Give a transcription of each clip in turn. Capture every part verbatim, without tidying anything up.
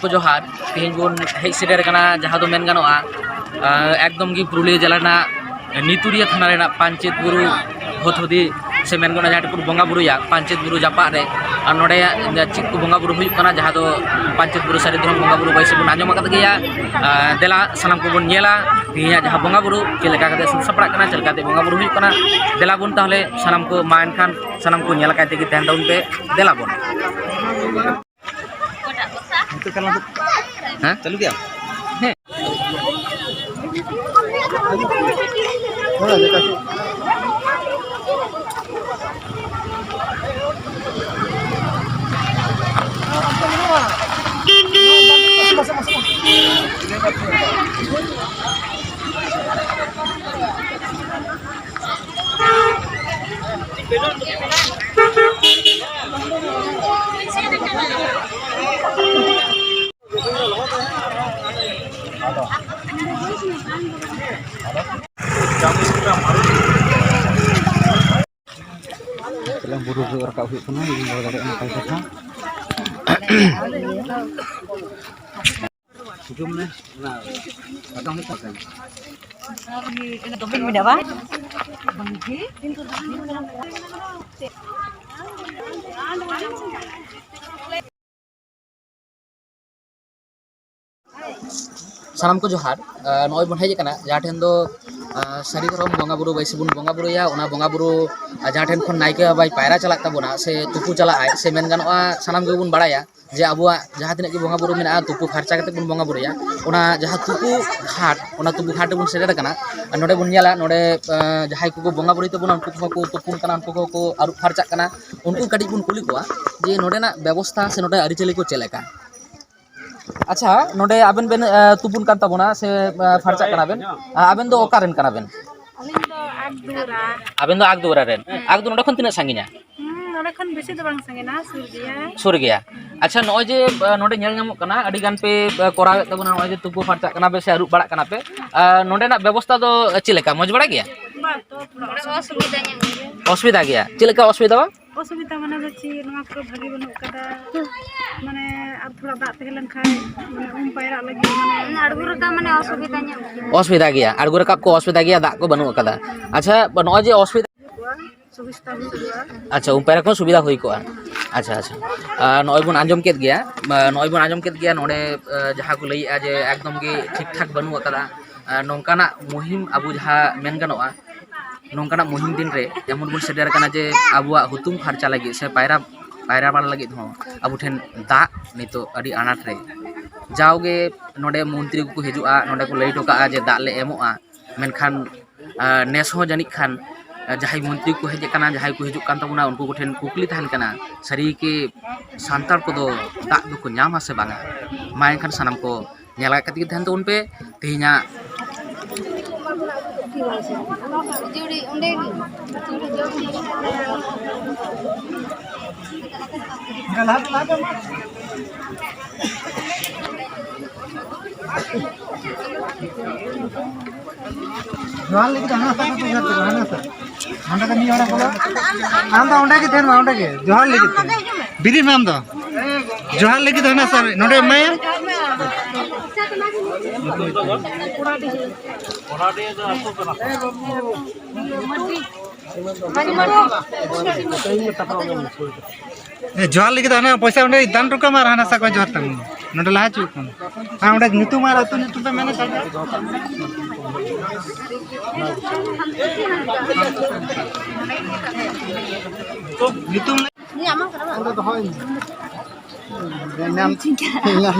ᱠᱚ ᱡᱚᱦᱟᱨ᱾ ᱛᱮᱦᱮᱧ ᱵᱚᱱ ᱦᱮᱡ ᱥᱮᱴᱮᱨ ᱟᱠᱟᱱᱟ ᱡᱟᱦᱟᱸ ᱫᱚ ᱢᱮᱱ ᱜᱟᱱᱚᱜᱼᱟ, ᱟᱸ, ᱮᱠᱫᱚᱢ ᱜᱮ ᱯᱩᱨᱩᱞᱤᱭᱟᱹ ᱡᱮᱞᱟ ᱨᱮᱱᱟᱜ ᱱᱤᱛᱩᱨᱤᱭᱟᱹ ᱛᱷᱟᱱᱟ ᱨᱮᱱᱟᱜ ᱯᱟᱧᱪᱮᱛ ᱵᱩᱨᱩ ᱦᱩᱫᱦᱩᱫᱤ ᱥᱮ ᱢᱮᱱ ᱜᱟᱱᱚᱜᱼᱟ ᱡᱟᱦᱟᱸ ᱴᱩᱠᱩ ᱵᱚᱸᱜᱟ ᱵᱩᱨᱩᱭᱟ ᱯᱟᱧᱪᱮᱛ ᱵᱩᱨᱩ ᱡᱟᱯᱟᱜ ᱨᱮ᱾ ᱟᱨ ᱱᱚᱰᱮ ᱪᱮᱫ ᱠᱚ ᱵᱚᱸᱜᱟ ᱵᱩᱨᱩ ᱦᱩᱭᱩᱜ ᱠᱟᱱᱟ, ᱡᱟᱦᱟᱸ ᱫᱚ ᱯᱟᱧᱪᱮᱛ ᱵᱩᱨᱩ ᱥᱟᱹᱨᱤ ᱫᱷᱚᱨᱚᱢ ᱵᱚᱸᱜᱟ ᱵᱩᱨᱩ ᱵᱟᱹᱭᱥᱤ ᱵᱚᱱ ᱟᱸᱡᱚᱢ ᱟᱠᱟᱫ ᱜᱮᱭᱟ᱾ ᱟᱸ, ᱫᱮᱞᱟ ᱥᱟᱱᱟᱢ ᱠᱚᱵᱚᱱ ᱧᱮᱞᱟ ᱛᱮᱦᱮᱧᱟᱜ ᱡᱟᱦᱟᱸ ᱵᱚᱸᱜᱟ ᱵᱩᱨᱩ ᱪᱮᱫ ᱞᱮᱠᱟ ᱠᱟᱛᱮ ᱥᱟᱹᱛ ᱥᱟᱯᱲᱟᱜ ᱠᱟᱱᱟ, ᱪᱮᱫ ᱞᱮᱠᱟᱛᱮ ᱵᱚᱸᱜᱟ ᱵᱩᱨᱩ ᱦᱩᱭᱩᱜ ᱠᱟᱱᱟ᱾ ᱫᱮᱞᱟ ᱵᱚᱱ ᱛᱟᱦᱚᱞᱮ ᱥᱟᱱᱟᱢ ᱠᱚ, ᱢᱟ ᱮᱱᱠᱷᱟᱱ ᱥᱟᱱᱟᱢ ᱠᱚ ᱧᱮᱞ ᱟᱠᱟᱭ ᱛᱮᱜᱮ ᱛᱟᱦᱮᱱ ᱛᱟᱵᱚᱱ ᱯᱮ, ᱫᱮᱞᱟ ᱵᱚᱱ᱾ ᱦᱮᱸ? ᱪᱟᱹᱞᱩ ᱠᱮᱜᱼᱟᱢ? ᱦᱮᱸ᱾ ᱛᱟᱦᱞᱮ ᱵᱩᱨᱩ ᱨᱮ ᱨᱟᱠᱟᱵ ᱦᱩᱭᱩᱜ ᱠᱟᱱᱟ, ᱡᱩᱫᱤᱢ ᱨᱚᱲ ᱫᱟᱲᱮᱭᱟᱜᱼᱟ ᱱᱟᱯᱟᱭ ᱠᱟᱛᱷᱟ᱾ ᱦᱤᱡᱩᱜ ᱢᱮ, ᱚᱱᱟ ᱥᱟᱠᱟᱢ ᱦᱩᱭᱩᱜ ᱛᱟᱯᱮ᱾ ᱫᱚᱢᱮ ᱢᱮᱱᱟᱜᱼᱟ ᱵᱟᱝ? ᱥᱟᱱᱟᱢ ᱠᱚ ᱡᱚᱦᱟᱨ᱾ ᱟᱸ, ᱱᱚᱜᱼᱚᱭ ᱵᱚᱱ ᱦᱮᱡ ᱟᱠᱟᱱᱟ ᱡᱟᱦᱟᱸ ᱴᱷᱮᱱ ᱫᱚ, ᱟᱸ, ᱥᱟᱹᱨᱤ ᱫᱷᱚᱨᱚᱢ ᱵᱚᱸᱜᱟ ᱵᱩᱨᱩ ᱵᱟᱹᱭᱥᱤ ᱵᱚᱱ ᱵᱚᱸᱜᱟ ᱵᱩᱨᱩᱭᱟ, ᱚᱱᱟ ᱵᱚᱸᱜᱟ ᱵᱩᱨᱩ, ᱟᱸ, ᱡᱟᱦᱟᱸ ᱴᱷᱮᱱ ᱠᱷᱚᱱ ᱱᱟᱭᱠᱮ ᱵᱟᱵᱟᱭ ᱯᱟᱭᱨᱟ ᱪᱟᱞᱟᱜ ᱛᱟᱵᱚᱱᱟ ᱥᱮ ᱛᱩᱯᱩ ᱪᱟᱞᱟᱜᱼᱟᱭ, ᱥᱮ ᱢᱮᱱ ᱜᱟᱱᱚᱜᱼᱟ ᱥᱟᱱᱟᱢ ᱜᱮᱵᱚᱱ ᱵᱟᱲᱟᱭᱟ ᱡᱮ ᱟᱵᱚᱣᱟᱜ ᱡᱟᱦᱟᱸ ᱛᱤᱱᱟᱹᱜ ᱜᱮ ᱵᱚᱸᱜᱟ ᱵᱩᱨᱩ ᱢᱮᱱᱟᱜᱼᱟ ᱛᱩᱯᱩ ᱯᱷᱟᱨᱪᱟ ᱠᱟᱛᱮ ᱵᱚᱱ ᱵᱚᱸᱜᱟ ᱵᱩᱨᱩᱭᱟ᱾ ᱚᱱᱟ ᱡᱟᱦᱟᱸ ᱛᱩᱯᱩ ᱜᱷᱟᱴ, ᱚᱱᱟ ᱛᱩᱯᱩ ᱜᱷᱟᱴ ᱨᱮᱵᱚᱱ ᱥᱮᱴᱮᱨ ᱟᱠᱟᱱᱟ᱾ ᱟᱨ ᱱᱚᱰᱮ ᱵᱚᱱ ᱧᱮᱞᱟ, ᱱᱚᱰᱮ, ᱟᱸ, ᱡᱟᱦᱟᱸᱭ ᱠᱚᱠᱚ ᱵᱚᱸᱜᱟ ᱵᱩᱨᱩᱭ ᱛᱟᱵᱚᱱᱟ ᱩᱱᱠᱩ ᱠᱚᱦᱚᱸ ᱠᱚ ᱛᱩᱯᱩᱱ ᱠᱟᱱᱟ, ᱩᱱᱠᱩ ᱠᱚᱦᱚᱸ ᱠᱚ ᱟᱹᱨᱩᱵ ᱯᱷᱟᱨᱪᱟᱜ ᱠᱟᱱᱟ᱾ ᱩᱱᱠᱩ ᱠᱟᱹᱴᱤᱡ ᱵᱚᱱ ᱠᱩᱞᱤ ᱠᱚᱣᱟ ᱡᱮ ᱱᱚᱰᱮᱱᱟᱜ ᱵᱮᱵᱚᱥᱛᱷᱟ ᱥᱮ ᱱᱚᱰᱮ ᱟᱹᱨᱤᱪᱟᱹᱞᱤ ᱠᱚ ᱪᱮᱫ ᱞᱮᱠᱟ? ᱟᱪᱪᱷᱟ, ᱱᱚᱰᱮ ᱟᱵᱮᱱ ᱵᱮᱱ, ᱮ, ᱛᱩᱯᱩᱱ ᱠᱟᱱ ᱛᱟᱵᱚᱱᱟ ᱥᱮ, ᱮ, ᱯᱷᱟᱨᱪᱟᱜ ᱠᱟᱱᱟ ᱵᱮᱱ? ᱟ, ᱟᱵᱮᱱ ᱫᱚ ᱚᱠᱟ ᱨᱮᱱ ᱠᱟᱱᱟ ᱵᱮᱱ? ᱟᱹᱞᱤᱧ ᱫᱚ ᱟᱜᱽᱫᱩᱣᱟᱨᱟ᱾ ᱟᱵᱮᱱ ᱫᱚ ᱟᱜᱽᱫᱩᱣᱟᱨᱟ ᱨᱮᱱ? ᱦᱮᱸ᱾ ᱟᱜᱽᱫᱩᱣᱟᱨᱟ ᱱᱚᱰᱮ ᱠᱷᱚᱱ ᱛᱤᱱᱟᱹᱜ ᱥᱟᱺᱜᱤᱧᱟ? ᱦᱩᱸ, ᱱᱚᱰᱮ ᱠᱷᱚᱱ ᱵᱮᱥᱤ ᱫᱚ ᱵᱟᱝ ᱥᱟᱺᱜᱤᱧᱟ, ᱥᱩᱨ ᱜᱮᱭᱟ᱾ ᱥᱩᱨ ᱜᱮᱭᱟ᱾ ᱟᱪᱪᱷᱟ, ᱱᱚᱜᱼᱚᱭ ᱡᱮ, ᱮ, ᱱᱚᱰᱮ ᱧᱮᱞ ᱧᱟᱢᱚᱜ ᱠᱟᱱᱟ, ᱟᱹᱰᱤ ᱜᱟᱱ ᱯᱮ, ᱮ, ᱠᱚᱨᱟᱣᱮᱫ ᱛᱟᱵᱚᱱᱟ, ᱱᱚᱜᱼᱚᱭ ᱡᱮ ᱛᱩᱯᱩ ᱯᱷᱟᱨᱪᱟᱜ ᱠᱟᱱᱟ ᱯᱮ ᱥᱮ ᱟᱹᱨᱩᱵ ᱵᱟᱲᱟᱜ ᱠᱟᱱᱟ ᱯᱮ, ᱮ, ᱱᱚᱰᱮᱱᱟᱜ ᱵᱮᱵᱚᱥᱛᱷᱟ ᱫᱚ, ᱮ, ᱪᱮᱫ ᱞᱮᱠᱟ? ᱢᱚᱡᱽ ᱵᱟᱲᱟ ᱜᱮᱭᱟ? ᱵᱟᱝ, ᱛᱚ ᱛᱷᱚᱲᱟ ᱚᱥᱩᱵᱤᱫᱷᱟ ᱧᱚᱜ ᱜᱮᱭᱟ᱾ ᱚᱥᱩᱵᱤᱫᱟ ᱜᱮᱭᱟ᱾ ᱪᱮᱫ ᱞᱮᱠᱟ ᱚᱥᱩᱵᱤᱫᱟ ᱵᱟᱝ? ᱚᱥᱩᱵᱤᱫᱟ ᱢᱟᱱᱮ ᱫᱚ ᱪᱮᱫ, ᱱᱚᱣᱟ ᱠᱚᱨᱮ ᱵᱷᱟᱜᱮ ᱵᱟᱹᱱᱩᱜ ᱠᱟᱫᱟ, ᱢᱟᱱᱮ ᱟᱨ ᱛᱷᱚᱲᱟ ᱫᱟᱜ ᱛᱟᱦᱮᱸ ᱞᱮᱱ ᱠᱷᱟᱱ, ᱢᱟᱱᱮ ᱩᱢ ᱯᱟᱭᱨᱟᱜ ᱞᱟᱹᱜᱤᱫ, ᱢᱟᱱᱮ ᱟᱬᱜᱚ ᱨᱟᱠᱟᱵ ᱢᱟᱱᱮ ᱚᱥᱩᱵᱤᱫᱟ ᱧᱚᱜ ᱜᱮᱭᱟ᱾ ᱚᱥᱩᱵᱤᱫᱟ ᱜᱮᱭᱟ, ᱟᱬᱜᱚ ᱨᱟᱠᱟᱵ ᱠᱚ ᱚᱥᱩᱵᱤᱫᱟ ᱜᱮᱭᱟ, ᱫᱟᱜ ᱠᱚ ᱵᱟᱹᱱᱩᱜ ᱟᱠᱟᱫᱟ᱾ ᱟᱪᱪᱷᱟ, ᱱᱚᱜᱼᱚᱭ ᱡᱮ ᱚᱥᱩᱵᱤᱫᱟ ᱦᱩᱭ ᱠᱚᱜᱼᱟ, ᱥᱩᱵᱤᱥᱛᱟ ᱦᱩᱭ ᱠᱚᱜᱼᱟ᱾ ᱟᱪᱪᱷᱟ, ᱩᱢ ᱯᱟᱭᱨᱟ ᱠᱚᱦᱚᱸ ᱥᱩᱵᱤᱫᱟ ᱦᱩᱭ ᱠᱚᱜᱼᱟ᱾ ᱟᱪᱪᱷᱟ, ᱟᱪᱪᱷᱟ᱾ ᱟᱨ ᱱᱚᱜᱼᱚᱭ ᱵᱚᱱ ᱟᱸᱡᱚᱢ ᱠᱮᱫ ᱜᱮᱭᱟ, ᱱᱚᱜᱼᱚᱭ ᱵᱚᱱ ᱟᱸᱡᱚᱢ ᱠᱮᱫ ᱜᱮᱭᱟ ᱱᱚᱰᱮ, ᱡᱟᱦᱟᱸ ᱠᱚ ᱞᱟᱹᱭᱮᱜᱼᱟ ᱡᱮ ᱮᱠᱫᱚᱢ ᱜᱮ ᱴᱷᱤᱠ ᱴᱷᱟᱠ ᱵᱟᱹᱱᱩᱜ ᱟᱠᱟᱫᱟ᱾ ᱱᱚᱝᱠᱟᱱᱟᱜ ᱢᱩᱦᱤᱢ ᱟᱵᱚ ᱡᱟᱦᱟᱸ ᱢᱮᱱ ᱜᱟᱱᱚᱜᱼᱟ, ᱱᱚᱝᱠᱟᱱᱟᱜ ᱢᱩᱦᱤᱢ ᱫᱤᱱ ᱨᱮ ᱮᱢᱚᱱ ᱵᱚᱱ ᱥᱮᱴᱮᱨ ᱟᱠᱟᱱᱟ ᱡᱮ ᱟᱵᱚᱣᱟᱜ ᱦᱩᱛᱩᱢ ᱯᱷᱟᱨᱪᱟ ᱞᱟᱹᱜᱤᱫ ᱥᱮ ᱯᱟᱭᱨᱟ, ᱯᱟᱭᱨᱟ ᱵᱟᱲᱟ ᱞᱟᱹᱜᱤᱫ ᱦᱚᱸ ᱟᱵᱚ ᱴᱷᱮᱱ ᱫᱟᱜ ᱱᱤᱛᱚᱜ ᱟᱹᱰᱤ ᱟᱱᱟᱴ ᱨᱮ᱾ ᱡᱟᱣᱜᱮ ᱱᱚᱰᱮ ᱢᱚᱱᱛᱨᱤ ᱠᱚᱠᱚ ᱦᱤᱡᱩᱜᱼᱟ, ᱱᱚᱰᱮ ᱠᱚ ᱞᱟᱹᱭ ᱦᱚᱴᱚ ᱠᱟᱜᱼᱟ ᱡᱮ ᱫᱟᱜ ᱞᱮ ᱮᱢᱚᱜᱼᱟ, ᱢᱮᱱᱠᱷᱟᱱ, ᱟᱨ ᱱᱮᱥ ᱦᱚᱸ ᱡᱟᱹᱱᱤᱡ ᱠᱷᱟᱱ, ᱟᱨ ᱡᱟᱦᱟᱸᱭ ᱢᱚᱱᱛᱨᱤ ᱠᱚ ᱦᱮᱡ ᱟᱠᱟᱱᱟ, ᱡᱟᱦᱟᱸᱭ ᱠᱚ ᱦᱤᱡᱩᱜ ᱠᱟᱱ ᱛᱟᱵᱚᱱᱟ, ᱩᱱᱠᱩ ᱠᱚᱴᱷᱮᱱ ᱠᱩᱠᱞᱤ ᱛᱟᱦᱮᱱ ᱠᱟᱱᱟ, ᱥᱟᱹᱨᱤ ᱜᱮ ᱥᱟᱱᱛᱟᱲ ᱠᱚᱫᱚ ᱫᱟᱜ ᱫᱚᱠᱚ ᱧᱟᱢᱟ ᱥᱮ ᱵᱟᱝᱟ? ᱢᱟ ᱮᱱᱠᱷᱟᱱ ᱥᱟᱱᱟᱢ ᱠᱚ ᱧᱮᱞ ᱟᱠᱟᱫ ᱛᱮᱜᱮ ᱛᱟᱦᱮᱱ ᱛᱟᱵᱚᱱ ᱯᱮ ᱛᱮᱦᱮᱧᱟᱜ᱾ ᱡᱚᱦᱟᱨ ᱞᱟᱹᱜᱤᱫ ᱦᱟᱱᱟ ᱥᱟ ᱠᱚ ᱡᱚᱦᱟᱨ ᱠᱚ ᱦᱟᱱᱟ ᱥᱟ᱾ ᱦᱟᱸᱰᱮ ᱫᱚ ᱢᱤᱫ ᱦᱚᱲ ᱵᱚᱞᱚ᱾ ᱟᱢ ᱫᱚ ᱚᱸᱰᱮ ᱜᱮ ᱛᱟᱦᱮᱱ ᱢᱮ, ᱚᱸᱰᱮ ᱜᱮ᱾ ᱡᱚᱦᱟᱨ ᱞᱟᱹᱜᱤᱫ ᱛᱮ᱾ ᱵᱤᱨᱤᱫ ᱢᱮ ᱟᱢ ᱫᱚ᱾ ᱡᱚᱦᱟᱨ ᱞᱟᱹᱜᱤᱫ ᱦᱟᱱᱟ ᱥᱟ, ᱱᱚᱰᱮ ᱮᱢᱟᱭᱟ᱾ ᱮ, ᱡᱚᱦᱟᱨ ᱞᱟᱹᱜᱤᱫ ᱫᱚ ᱦᱟᱱᱟ ᱯᱚᱭᱥᱟ ᱚᱸᱰᱮ ᱫᱟᱱ ᱦᱚᱴᱚ ᱠᱟᱜ ᱢᱮ ᱟᱨ ᱦᱟᱱᱟ ᱥᱟ ᱠᱷᱚᱱ ᱡᱚᱦᱟᱨ ᱛᱟᱢ᱾ ᱱᱚᱰᱮ ᱞᱟᱦᱟ ᱦᱚᱪᱚ ᱠᱟᱱᱟ᱾ ᱟᱨ ᱚᱸᱰᱮ ᱧᱩᱛᱩᱢ ᱟᱨ ᱟᱹᱛᱩ ᱧᱩᱛᱩᱢ ᱯᱮ ᱢᱮᱱ ᱟᱠᱟᱫ᱾ ᱧᱩᱛᱩᱢ ᱞᱟᱹᱭ ᱚᱸᱰᱮ ᱫᱚᱦᱚᱭ ᱢᱮ᱾ ᱧᱟᱢ, ᱧᱟᱢ᱾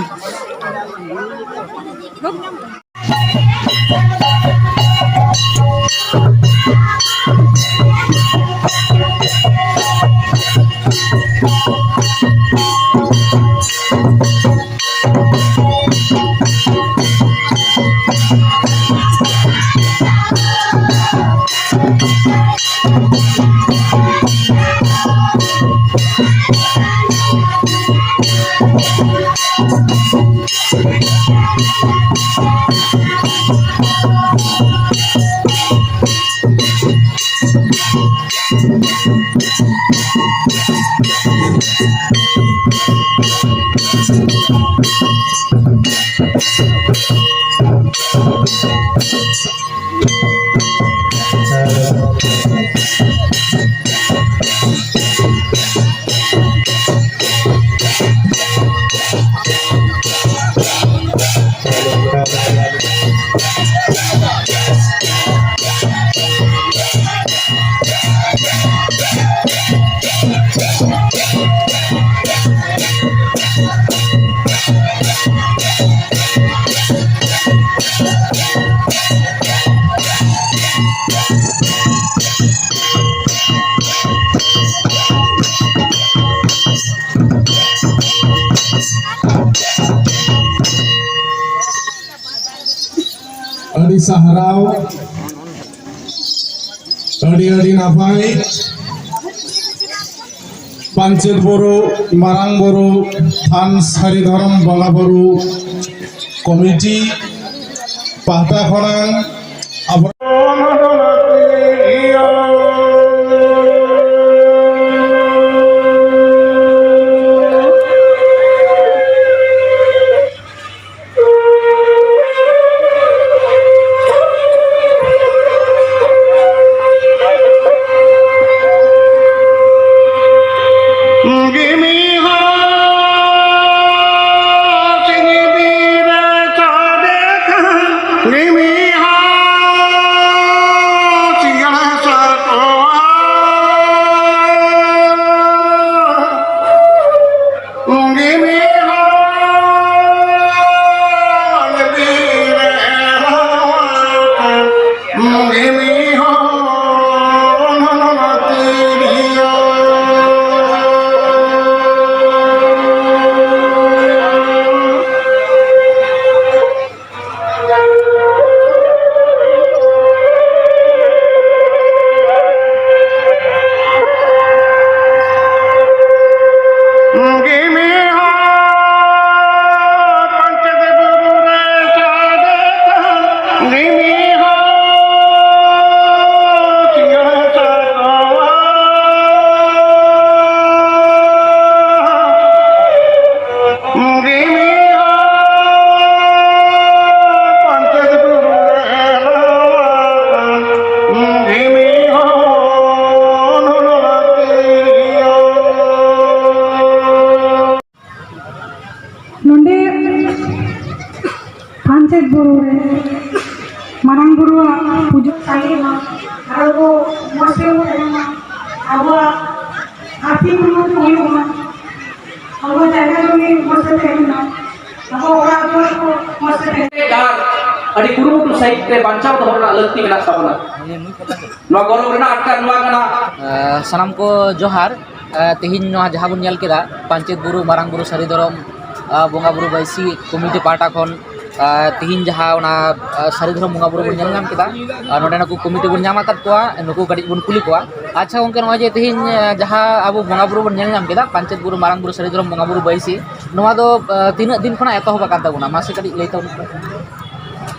ᱥᱟᱨᱦᱟᱣ᱾ ᱟᱹᱰᱤ ᱟᱹᱰᱤ ᱱᱟᱯᱟᱭ᱾ ᱯᱟᱧᱪᱮᱛ ᱵᱩᱨᱩ ᱢᱟᱨᱟᱝ ᱵᱩᱨᱩ ᱛᱷᱟᱱ ᱥᱟᱹᱨᱤ ᱫᱷᱚᱨᱚᱢ ᱵᱚᱸᱜᱟ ᱵᱩᱨᱩ ᱠᱚᱢᱤᱴᱤ ᱯᱟᱦᱴᱟ ᱠᱷᱚᱱᱟᱝ ᱟᱵᱚ ᱱᱚᱰᱮ ᱯᱟᱧᱪᱮᱛ ᱵᱩᱨᱩ ᱨᱮ ᱢᱟᱨᱟᱝ ᱵᱩᱨᱩᱣᱟᱜ ᱯᱩᱡᱟᱹ ᱥᱟᱸᱜᱮ ᱢᱟ, ᱟᱨ ᱟᱵᱚ ᱢᱚᱡᱽ ᱛᱮᱵᱚᱱ ᱛᱟᱦᱮᱱ ᱢᱟ, ᱟᱵᱚᱣᱟᱜ ᱟᱨᱛᱷᱤᱠ ᱩᱱᱱᱚᱛᱤ ᱦᱩᱭᱩᱜ ᱢᱟ, ᱟᱵᱚ ᱡᱟᱭᱜᱟ ᱡᱚᱢᱤ ᱢᱚᱡᱽ ᱛᱮ ᱛᱟᱦᱮᱱ ᱢᱟ, ᱟᱵᱚ ᱚᱲᱟᱜ ᱫᱩᱣᱟᱹᱨ ᱠᱚ ᱢᱚᱡᱽ ᱛᱮ ᱛᱟᱦᱮᱱ ᱢᱟ᱾ ᱟᱨ ᱟᱹᱰᱤ ᱠᱩᱨᱩᱢᱩᱴᱩ ᱥᱟᱹᱦᱤᱡ ᱛᱮ ᱵᱟᱧᱪᱟᱣ ᱫᱚᱦᱚ ᱨᱮᱱᱟᱜ ᱞᱟᱹᱠᱛᱤ ᱢᱮᱱᱟᱜ ᱛᱟᱵᱚᱱᱟ᱾ ᱱᱚᱣᱟ ᱜᱚᱨᱚᱵᱽ ᱨᱮᱱᱟᱜ ᱟᱴᱠᱟᱨ ᱱᱚᱣᱟ ᱠᱟᱱᱟ᱾ ᱮ, ᱥᱟᱱᱟᱢ ᱠᱚ ᱡᱚᱦᱟᱨ᱾ ᱮ, ᱛᱮᱦᱮᱧ ᱱᱚᱣᱟ ᱡᱟᱦᱟᱸ ᱵᱚᱱ ᱧᱮᱞ ᱠᱮᱫᱟ, ᱯᱟᱧᱪᱮᱛ ᱵᱩᱨᱩ ᱢᱟᱨᱟᱝ ᱵᱩᱨᱩ ᱥᱟᱹᱨᱤ ᱫᱷᱚᱨᱚᱢ, ᱮ, ᱵᱚᱸᱜᱟ ᱵᱩᱨᱩ ᱵᱟᱹᱭᱥᱤ ᱠᱚᱢᱤᱴᱤ ᱯᱟᱦᱴᱟ ᱠᱷᱚᱱ ᱟᱨ ᱛᱤᱦᱤᱧ ᱡᱟᱦᱟᱸ ᱚᱱᱟ, ᱟᱨ ᱥᱟᱹᱨᱤ ᱫᱷᱚᱨᱚᱢ ᱵᱚᱸᱜᱟ ᱵᱩᱨᱩ ᱵᱚᱱ ᱧᱮᱞ ᱧᱟᱢ ᱠᱮᱫᱟ, ᱟᱨ ᱱᱚᱰᱮᱱᱟᱜ ᱠᱚ ᱠᱚᱢᱤᱴᱤ ᱵᱚᱱ ᱧᱟᱢ ᱟᱠᱟᱫ ᱠᱚᱣᱟ, ᱱᱩᱠᱩ ᱠᱟᱹᱴᱤᱡ ᱵᱚᱱ ᱠᱩᱞᱤ ᱠᱚᱣᱟ᱾ ᱟᱪᱪᱷᱟ ᱜᱚᱢᱠᱮ, ᱱᱚᱜᱼᱚᱭ ᱡᱮ ᱛᱤᱦᱤᱧ, ᱟᱨ ᱡᱟᱦᱟᱸ ᱟᱵᱚ ᱵᱚᱸᱜᱟ ᱵᱩᱨᱩ ᱵᱚᱱ ᱧᱮᱞ ᱧᱟᱢ ᱠᱮᱫᱟ, ᱯᱟᱧᱪᱮᱛ ᱵᱩᱨᱩ ᱢᱟᱨᱟᱝ ᱵᱩᱨᱩ ᱥᱟᱹᱨᱤ ᱫᱷᱚᱨᱚᱢ ᱵᱚᱸᱜᱟ ᱵᱩᱨᱩ ᱵᱟᱹᱭᱥᱤ, ᱱᱚᱣᱟ ᱫᱚ, ᱟᱨ ᱛᱤᱱᱟᱹᱜ ᱫᱤᱱ ᱠᱷᱚᱱᱟᱜ ᱮᱛᱚᱦᱚᱵ ᱟᱠᱟᱱ ᱛᱟᱵᱚᱱᱟ? ᱢᱟᱥᱮ ᱠᱟᱹᱴᱤᱡ ᱞᱟᱹᱭ ᱛᱟᱵᱚᱱ ᱯᱮ᱾